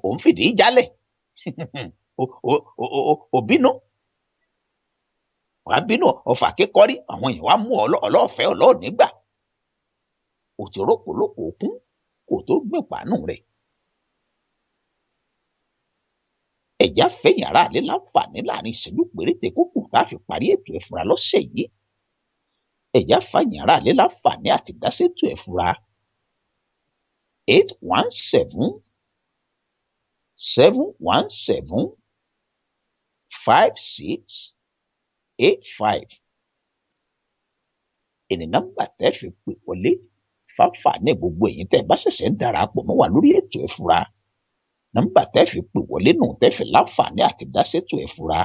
òun fìdí jálẹ̀. Ò bínú. Wàá bínú ọ̀fà kékọ́rí, àwọn èèyàn wá mú ọlọ́ọ̀fẹ́ ọlọ́ọ̀nígbà. Ò ti rókòlókò òkun kò tó gbé pàánù rẹ̀. Ẹ̀já fẹ̀yìn aráàlú láǹfààní láàrin ìṣẹ́jú péréte kókò tá a fi parí ètò ẹ̀fúra lọ́sẹ̀ yìí. Ẹ̀já fẹ̀yìn aráàlú láǹfààní àti dáṣètò ẹ̀fúra. 817 717 56 85. Ẹni nọ́mbà tẹ́ fi pè wọlé fáfàní gbogbo ẹ̀yin tẹ́ bá ṣẹ̀ṣẹ̀ ń darapọ̀ mọ́ wa lórí ètò ẹ̀fúra. Nọ́mbà tẹ́ fi pè wọlé nù tẹ́ fi láǹfààní àti dáṣètò ẹ̀fúra.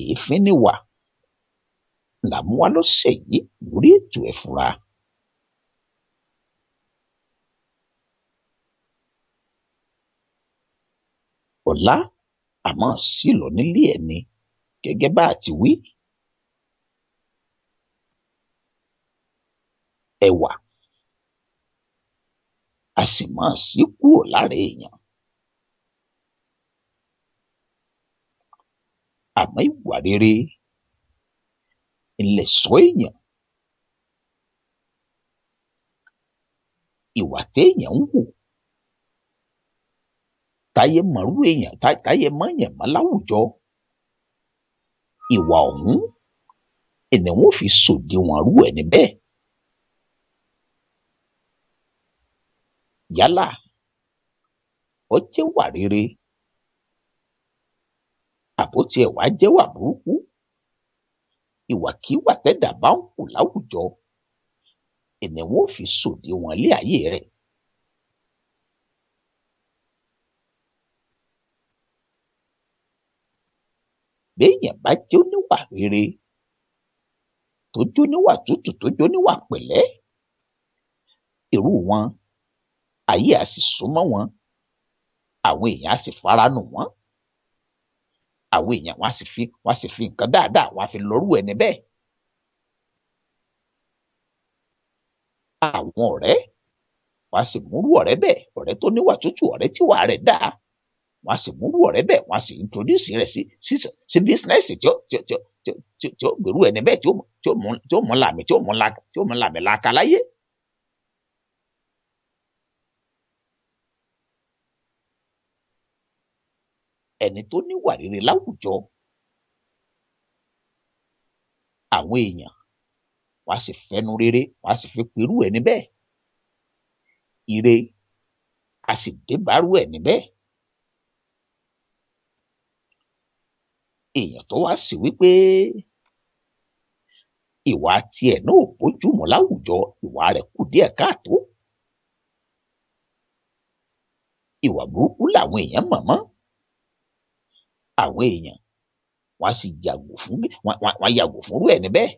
Èéfín ni wà làmúwá lọ́sẹ̀ yìí lórí ètò ẹ̀fúra. Ọ̀la àmọ́ sí lọ nílé ẹni gẹ́gẹ́ bá a ti wí. Ẹwà a sì máa sí kúrò lára èèyàn. Àmọ́ ìwà rere ńlẹ̀ sọ èèyàn. Ìwà téèyàn ń wù táyé mọ̀rú èèyàn, táyé mọ̀yàn mọ́ láwùjọ. Ìwà ọ̀hún ẹni wọ́n fi sòdiwọ̀n rú ẹni bẹ́ẹ̀. Yálà ó jẹ́ wà rere àbó tiẹ̀ wá jẹ́ wà burúkú. Ìwàkiwà tẹ́dà bá ń hù láwùjọ ẹni wọ́n fi sòdiwọ̀n ilé ayé rẹ̀. Béèyàn bá jẹ́ oníwà rere tó jóníwà tútù tó jóníwà pẹ̀lẹ́, irú wọn Ayé á sì súnmọ́ wọn, àwọn èèyàn á sì faranù wọn, àwọn èèyàn wọn á sì fi nǹkan dáadáa wọn á fi lọ́rù ẹni bẹ́ẹ̀. Àwọn ọ̀rẹ́ wọn á sì múrú ọ̀rẹ́ bẹ́ẹ̀, ọ̀rẹ́ tó níwà tútù, ọ̀rẹ́ tíwà rẹ̀ dáa, wọn á sì múrú ọ̀rẹ́ bẹ́ẹ̀, wọn á sì introduce rẹ̀ sí bísínẹ́sì tí ó gbèrú ẹni bẹ́ẹ̀, tí ó mú làmì làkà láyé. Ẹni tó níwà rere láwùjọ, àwọn èèyàn wọn á sì fẹnu rere, wọn á sì fi perú ẹni bẹ́ẹ̀. Ire a sì débàárù ẹni bẹ́ẹ̀. Èèyàn tó wá sí wípé ìwà tiẹ̀ náà ò bójúmu láwùjọ, ìwà rẹ̀ kù díẹ̀ káàtó. Ìwà burúkú làwọn èèyàn mọ̀ mọ́. Àwọn èèyàn wọn á sì yàgò fún wọn yàgò fúnrú ẹni bẹ́ẹ̀.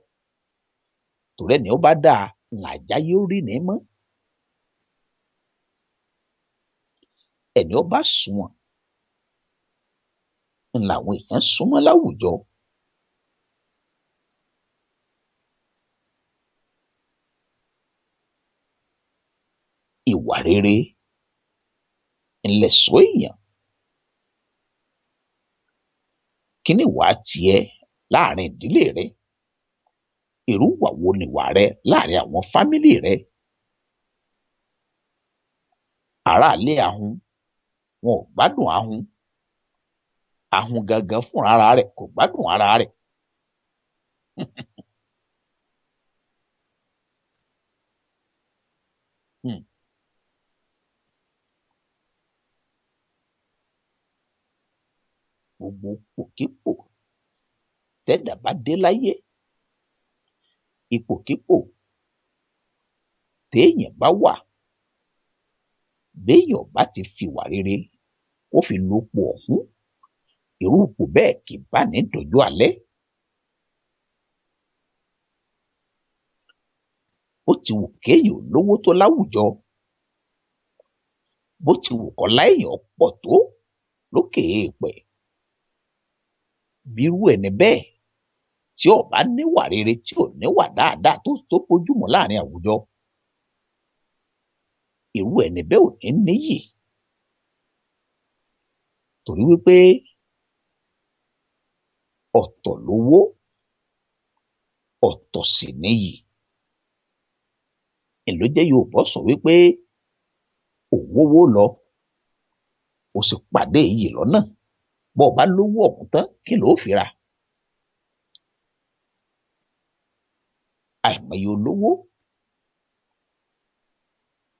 Torí ẹni ó bá dáa làjá yóò rí ní mọ́. Ẹni ó bá sunwọ̀n làwọn èèyàn súnmọ́ láwùjọ. Ìwà rere ńlẹ̀ṣọ́ èèyàn. Kí ni ìwà tiẹ̀ láàrin ìdílé rẹ? Irú ìwà wo ni ìwà rẹ láàrin àwọn fámílì rẹ? Aráalé ahun, wọn ò gbádùn ahun. Ahun gangan fúnra ara rẹ̀ kò gbádùn ara rẹ̀. Gbogbo ipòkípò tẹ́dàá bá dé láyé, ipòkípò téèyàn bá wà, béèyàn bá ti fìwà rere kó fi lopò ọ̀hún, irú ipò bẹ́ẹ̀ kì í bá ní dọjọ́ alẹ́. Bó ti wù kéèyàn lówó tó láwùjọ, bó ti wù kọ́lá èèyàn pọ̀ tó lókè èèpẹ̀, bírú ẹni bẹ́ẹ̀ tí ò bá níwà rere, tí ò níwà dáadáa tó bójúmu láàrin àwùjọ, irú ẹni bẹ́ẹ̀ ò ní níyì. Torí wípé ọ̀tọ̀ lówó, ọ̀tọ̀ sì níyì. Èló jẹ́ Yorùbá sọ wípé òwòwò lọ, ó sì pàdé iyì lọ́nà. Bó o bá lówó ọ̀hún tán, kí ló fi rà? Àìmọye olówó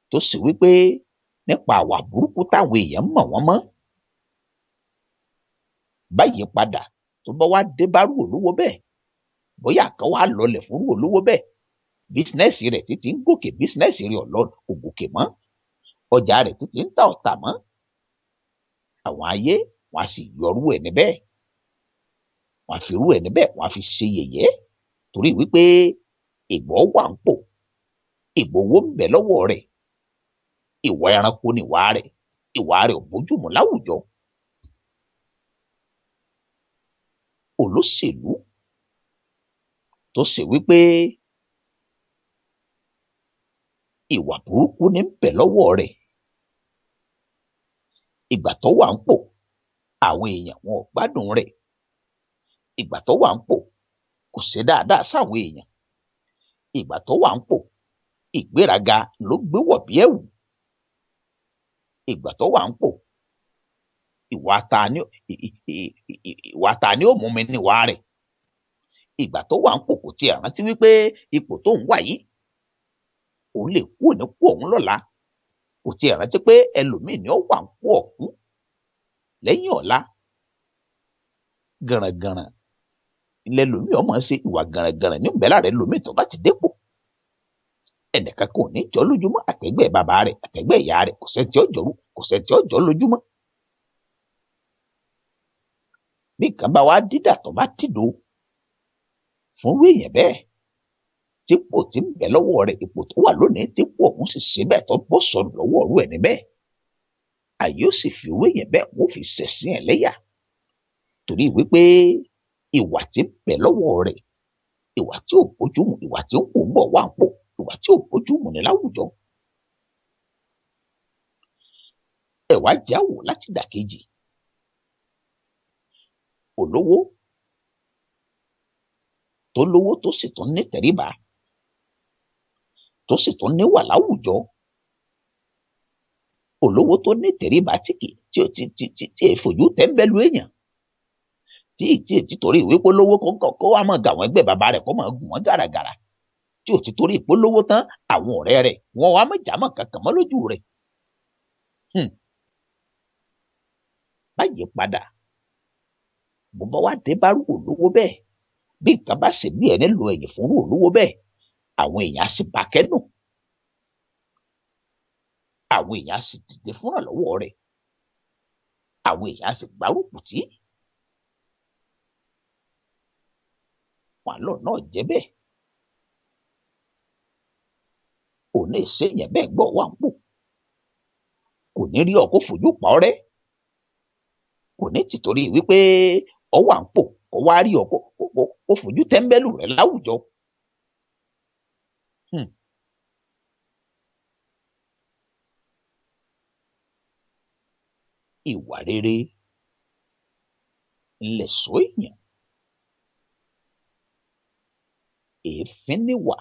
tó sì wípé nípa àwà burúkú táwọn èèyàn mọ̀ wọ́n mọ́. Báyìí padà tó bá wá dé bá rú olówó bẹ́ẹ̀, bóyá kan wá lọlẹ̀ fún rú olówó bẹ́ẹ̀, bísínẹ́sì rẹ̀ títí ń gòkè, bísínẹ́sì rẹ̀ ọ̀lọ́ kò gòkè mọ́, ọjà rẹ̀ títí ń tà ọ̀tà mọ́. Àwọn ayé wọn á sì yọrú ẹni bẹ́ẹ̀, wọn á fi rú ẹni bẹ́ẹ̀, wọn á fi ṣe yẹ̀yẹ́, torí wípé ìgbọ́ wà ń pò, ìgbowó ń bẹ lọ́wọ́ rẹ̀, ìwà ẹranko ni ìwà rẹ̀, ìwà rẹ̀ ò bójúmu láwùjọ. Olóṣèlú tó ṣe wípé ìwà burúkú ní ń bẹ lọ́wọ́ rẹ̀, ìgbà tó wà ń pò, àwọn èèyàn wọn ò gbádùn rẹ̀. Ìgbà tó wà ń pò, kò ṣe dáadáa sáwọn èèyàn. Ìgbà tó wà ń pò, ìgbéraga ló gbé wọ̀ bí ẹ̀wù. Ìgbà tó wà ń pò, ìwà ta ni ó mú mi níwà rẹ̀. Ìgbà tó wà ń pò kò tiẹ̀ rántí wípé ipò tó ń wà yìí, òun lè kú òní kú òun lọ́la. Kò tiẹ̀ rántí pé ẹlòmíì ni ó wà ń pò ọ̀hún lẹ́yìn ọ̀la. Gànràngànràn ilẹ̀ lòmíì ọmọ ṣe ìwà gànràngànràn ní ìbẹ́lá rẹ̀ lòmíì tó bá ti dépò. Ẹnìkan kò ní jọ lójúmọ́, àtẹ̀gbẹ́ bàbá rẹ̀, àtẹ̀gbẹ́ ìyá rẹ̀, kò sẹ́ni tí ó jọrú, kò sẹ́ni tí ó jọ lójúmọ́. Bí nǹkan bá wá dídà tó bá dìdò fún irú èèyàn bẹ́ẹ̀, Típò tí ń bẹ lọ́wọ́ rẹ̀, ipò tó wà lónìí, típò ọ̀hún sì síbẹ̀ tó bọ́ sọnù lọ́wọ́ ọ̀rú ẹ̀ níbẹ̀, àyè ó sì fi owó yẹn bẹ́ẹ̀ wọ́n fi ṣẹ̀sín ẹ̀ lẹ́yà, torí wípé ìwà tí ń bẹ lọ́wọ́ rẹ̀, ìwà tí ò bójúmu, ìwà tí ń kò ń bọ̀ wá ń pò, ìwà tí ò bójúmu ní láwùjọ. Ẹ wá jáwò láti dàkejì. Olówó tó lówó tó sì tún ní tẹríba, tó sì tún níwà láwùjọ, olówó tó ní tẹríba tí kì tí ò tí tí tí tí è fojú tẹ́ńbẹ́lú èèyàn, tí tí tí torí ìwé polówó kó wá máa gà wọ́n ẹgbẹ́ bàbá rẹ̀, kó máa gùn wọ́n gàràgàrà, tí ò ti torí ìpolówó tán àwọn ọ̀rẹ́ rẹ̀ wọ́n wá máa jámọ́ kankan mọ́ lójú rẹ̀. Báyìí padà bó bá wá dé bá rú olówó bẹ́ẹ̀, bí nǹkan bá ṣe bí ẹni lo ẹ̀yìn fún rú olówó bẹ́ẹ̀, àwọn èèyàn á sì bá kẹ́dùn, àwọn èèyàn á sì dìde fúnra lọ́wọ́ rẹ̀, àwọn èèyàn á sì gbárùkù tí wàhálà náà jẹ́ bẹ́ẹ̀. Òun náà ṣèyàn bẹ́ẹ̀ gbọ́ wà ń pò, kò ní rí ọ kó fojú pa ọ́ rẹ́, kò ní tìtorí wípé ọ wà ń pò kó wá rí ọ kó fojú tẹ́ńbẹ́lú rẹ̀ láwùjọ. Ìwà rere ńlẹ̀ṣọ́ èèyàn, èéfín níwà.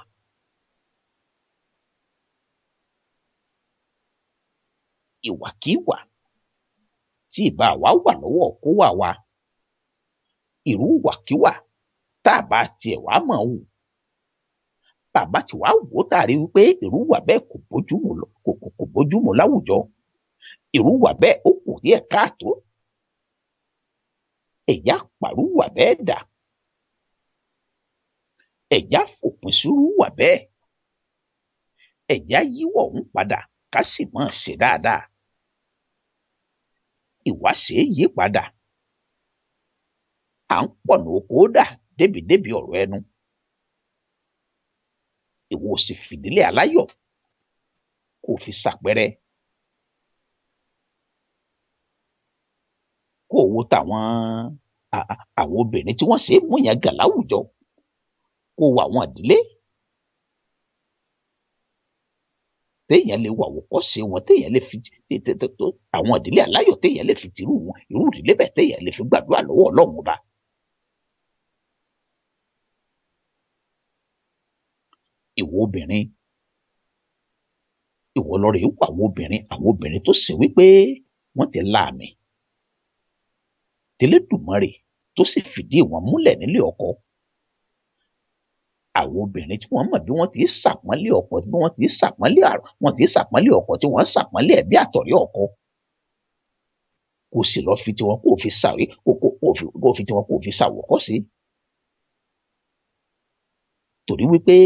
Ìwàkíwà tí ìbá wa wà lọ́wọ́ kó wà wá, irú ìwàkíwà tá a bá tiẹ̀ wá mọ̀ wù, bàbá tí wàá wò tá a rí wípé irú ìwà bẹ́ẹ̀ kò bójúmu kò bójúmu láwùjọ, irú ìwà bẹ́ẹ̀ ó kù díẹ̀ káàtó, ẹ̀yà pàrọ̀ ìwà bẹ́ẹ̀ dà, ẹ̀yà fòpin sírú ìwà bẹ́ẹ̀, ẹ̀yà yíwọ̀ ń padà ká sì máa ṣe dáadáa. Ìwà ṣe é yí padà, à ń pọ̀nà oko dà débìdébì ọ̀rọ̀ ẹnu. Ìwọ sì fìdílé aláyọ̀ kó fi ṣàpẹrẹ, kó wo tàwọn àwọn obìnrin tí wọ́n ṣe é múyàn gà láwùjọ, kó wo àwọn ìdílé téèyàn lè wà àwòkọ́ṣe wọn, téèyàn lè fi àwọn ìdílé aláyọ̀ téèyàn lè fi tìrú wọn, irú ìdílé bẹ́ẹ̀ téèyàn lè fi gbàdúrà lọ́wọ́ Ọlọ́run Ọba. Ìwọ obìnrin, ìwọ lọ rèé wọ àwọn obìnrin tó ṣe wípé wọ́n ti la àmì tẹlẹ́dùmarè tó sì fìdí wọn múlẹ̀ nílé ọkọ. Àwọn obìnrin tí wọ́n mọ̀ bí wọ́n ti ṣàpọ́nlé ọkọ, bí wọ́n ti ṣàpọ́nlé àrùn, wọ́n ti ṣàpọ́nlé ọkọ, tí wọ́n ṣàpọ́nlé ẹbí àtọ̀rẹ́ ọkọ. Kò sì lọ fi tiwọn kó fi ṣàwé, kó fi tiwọn kó fi ṣàwòkọ́ṣe. Torí wípé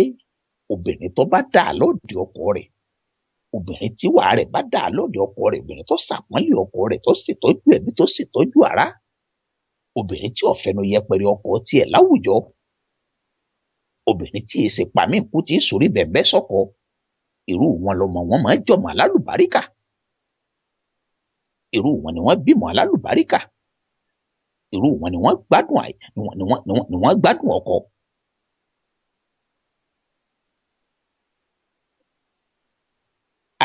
obìnrin tó bá dà lóde ọkọ rẹ̀, obìnrin tí wàá rẹ̀ bá dà lóde ọkọ rẹ̀, obìnrin tó ṣàpọ́nlé ọkọ rẹ̀, tó ṣètọ́jú ẹbí, tó ṣètọ́jú ará, obìnrin tí ò fẹnu yẹpẹrẹ ọkọ tiẹ̀ láwùjọ, obìnrin tí èsè pàmí kú tí sórí bẹ̀m̀bẹ́ sọ́kọ, irú wọn lọmọ wọn máa jọmọ alálùbáríkà, irú wọn ni wọ́n bímọ alálùbáríkà, irú wọn ni wọ́n gbádùn ni wọ́n gbádùn ọkọ.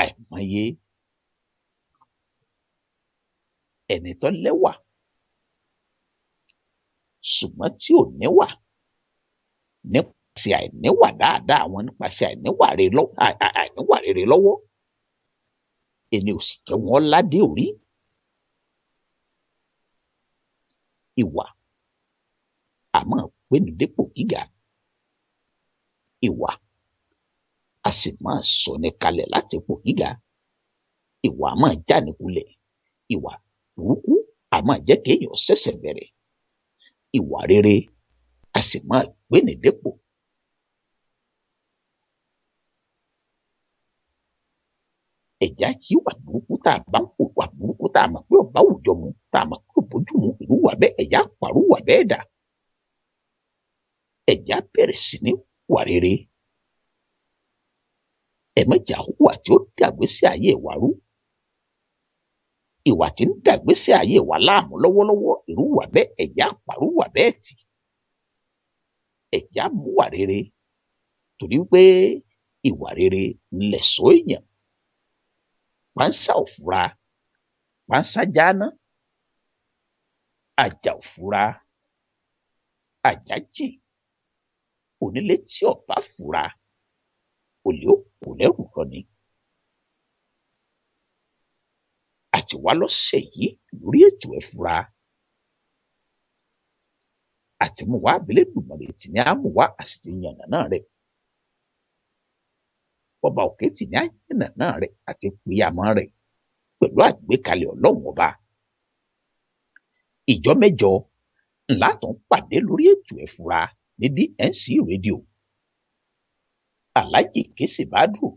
Àìmọye ẹni tó lẹ́wà ṣùgbọ́n tí ò níwà, nípasẹ̀ àìníwà dáadáa wọn, nípasẹ̀ àìníwà rere lọ́wọ́, ẹni ò sì jẹ́ wọn ládé orí. Ìwà àmọ́ pẹ́ni dépò gíga, ìwà a sì máa sọ ní kalẹ̀ láti ipò gíga, ìwà máa já ní kulẹ̀, ìwà burúkú a máa jẹ́ kéèyàn ṣẹ̀ṣẹ̀ bẹ̀rẹ̀, ìwà rere a sì máa gbéni dépò. Ẹ̀já yíwà burúkú tá a bá ń hùwà burúkú tá a mọ̀ pé ọ̀bá àwùjọ mu, tá a mọ̀ pé òbójú mu, ìlú wà bẹ́ẹ̀, ẹ̀já pàrọ̀ wà bẹ́ẹ̀ dà. Ẹ̀já bẹ̀rẹ̀ sí ní wà rere. Ẹ má jà hùwà tí ó dàgbésí ayé wa rú. Ìwà tí ń dàgbésí ayé wa láàmú lọ́wọ́lọ́wọ́, irúwà bẹ́ẹ̀ ẹ̀já pàrúwà bẹ́ẹ̀ tì. Ẹ̀já múwà rere, torí pé ìwà rere lẹ̀ṣọ́ èèyàn. Pánsá ò fura, pánsá jáná. Àjà ò fura, àjà jìn. Onílé tí ò bá fura, olè ó kó lẹ́rù lọ ni. Àti wá lọ́sẹ̀ yìí lórí ètò Ẹ Fura. Àti mú wá Abẹ́lẹ́dùmarè tì ní àmúwá, a sì ti yànnàná rẹ̀. Ọba òkè tì ní àyànnàná rẹ̀ àti pìyàmọ́ rẹ̀ pẹ̀lú àgbékalẹ̀ Ọlọ́run ọba. Ìjọ mẹ́jọ ńlá tó ń pàdé lórí ètò Ẹ Fura ní DNC Radio. Alhaji Kese Badru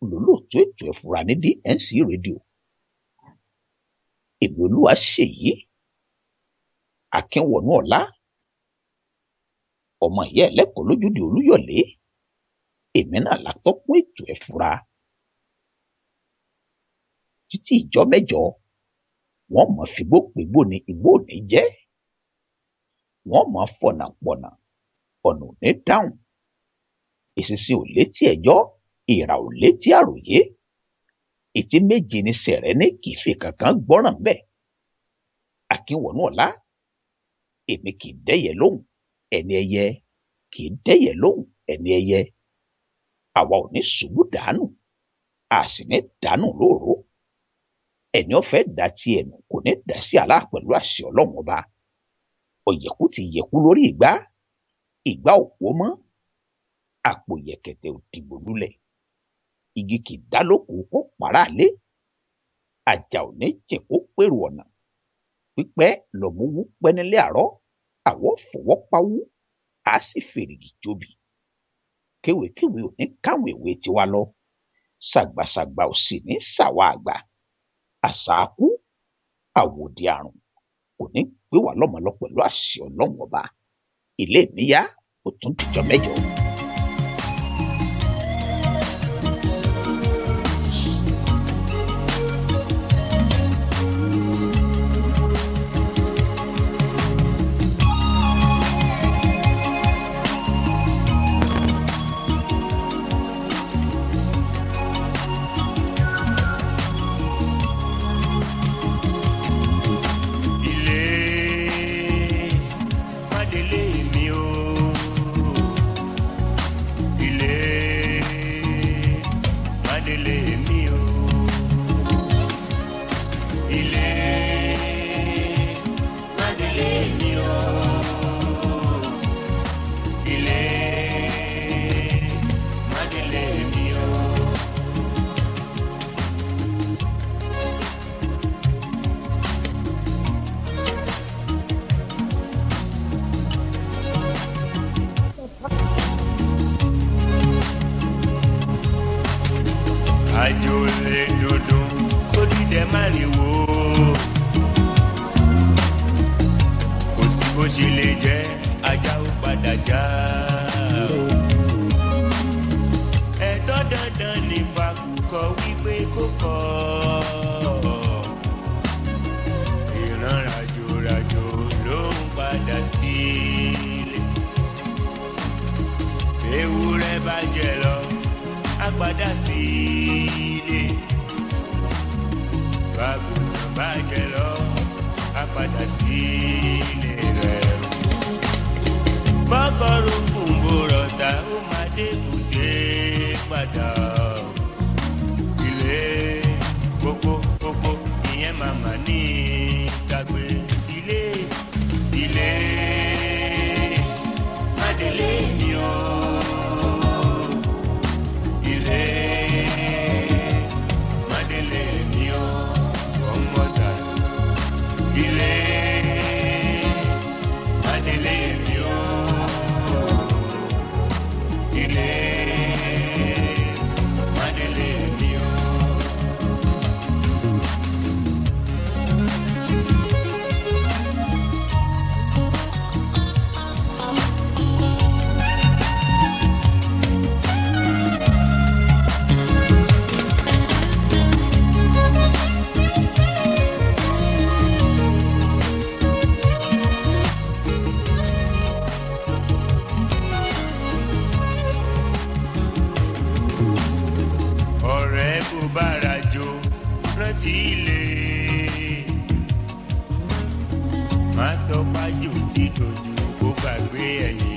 lólóòtú ètò Ẹ Fura ní DNC Radio. Èmi Olúwaṣèyí Akínwọnú Ọlá, ọmọ ìyá ẹlẹ́kọ̀ọ́ lójúde Olúyọ̀lé, èmi náà látọ́kùn ètò Ẹ Fura. Títí ìjọ mẹ́jọ, wọ́n mọ̀ fìgbó pègbó ni igbó ò ní jẹ́, wọ́n mọ̀ fọ̀nà pọ̀nà, ọ̀nà ò ní dáhùn. Èsìsì ò létí ẹjọ́, ìrà ò létí àròyé. Ètí méje ni sẹ̀rẹ̀ ní kì í fi kankan gbọ́ràn bẹ́ẹ̀. Akínwọnú Ọlá, èmi kì í dẹ́yẹ lóhùn, ẹni ẹyẹ kì í dẹ́yẹ lóhùn, ẹni ẹyẹ. Àwa ò ní ṣubú dànù, a sì ní dànù lóòró. Ẹni ó fẹ́ dá ti ẹnu kò ní dá sí àlá pẹ̀lú àṣẹ Ọlọ́run ọba. Ọ̀yẹ̀kú ti yẹ̀kú lórí ìgbà, ìgbà ò wó mọ́, àpò yẹ̀kẹ̀tẹ̀ ò dìgbò lulẹ̀. Igi kì í dá lóko kó pàrà lé, àjà ò ní jìn kó pèrò ọ̀nà. Pípẹ́ lọ̀múwú pẹ́ nílé àárọ̀, àwọ̀ fọwọ́ pawú, a sì fèrègì jobi. Kéwékéwé ò ní káwọn èwe tiwa lọ, ṣàgbàṣàgbà ò sì ní ṣàwa àgbà. Àṣàkú, àwòdì àrùn kò ní gbé wa lọ́mọ lọ pẹ̀lú àṣẹ Ọlọ́run ọba. Ilé mi yá, ó tún dìjọ́ mẹ́jọ. Ilé mádélé mi o, ilé mádélé mi o, ilé mádélé mi o, ilé mádélé mi o. Àjò lè dúdú kó dídẹ má lè wò ó. Kò sí bó ṣe lè jẹ́ ajá ó padà já. Ẹ̀tọ́ dandan ní fakùkọ wípé kó kọ́. Ìran ràjòràjò ló ń padà sílé. Ewúrẹ́ bá jẹ lọ, á padà sílé. Bágùntàn bá jẹ lọ, á padà sílé rẹ̀. Bọ́kọ̀rọ̀ fún bòrọ̀sà, ó máa dé bùdé padà. Ilé kókó kókó ìyẹn màmá ní gbàgbé. Ilé ilé mádélé mi o. Ilé mádélé mi o. Ọmọ ta ilé mádélé mi o. Ilé mádélé mi o. Má sọ fájò tí dojú kó gbàgbé ẹ̀yìn.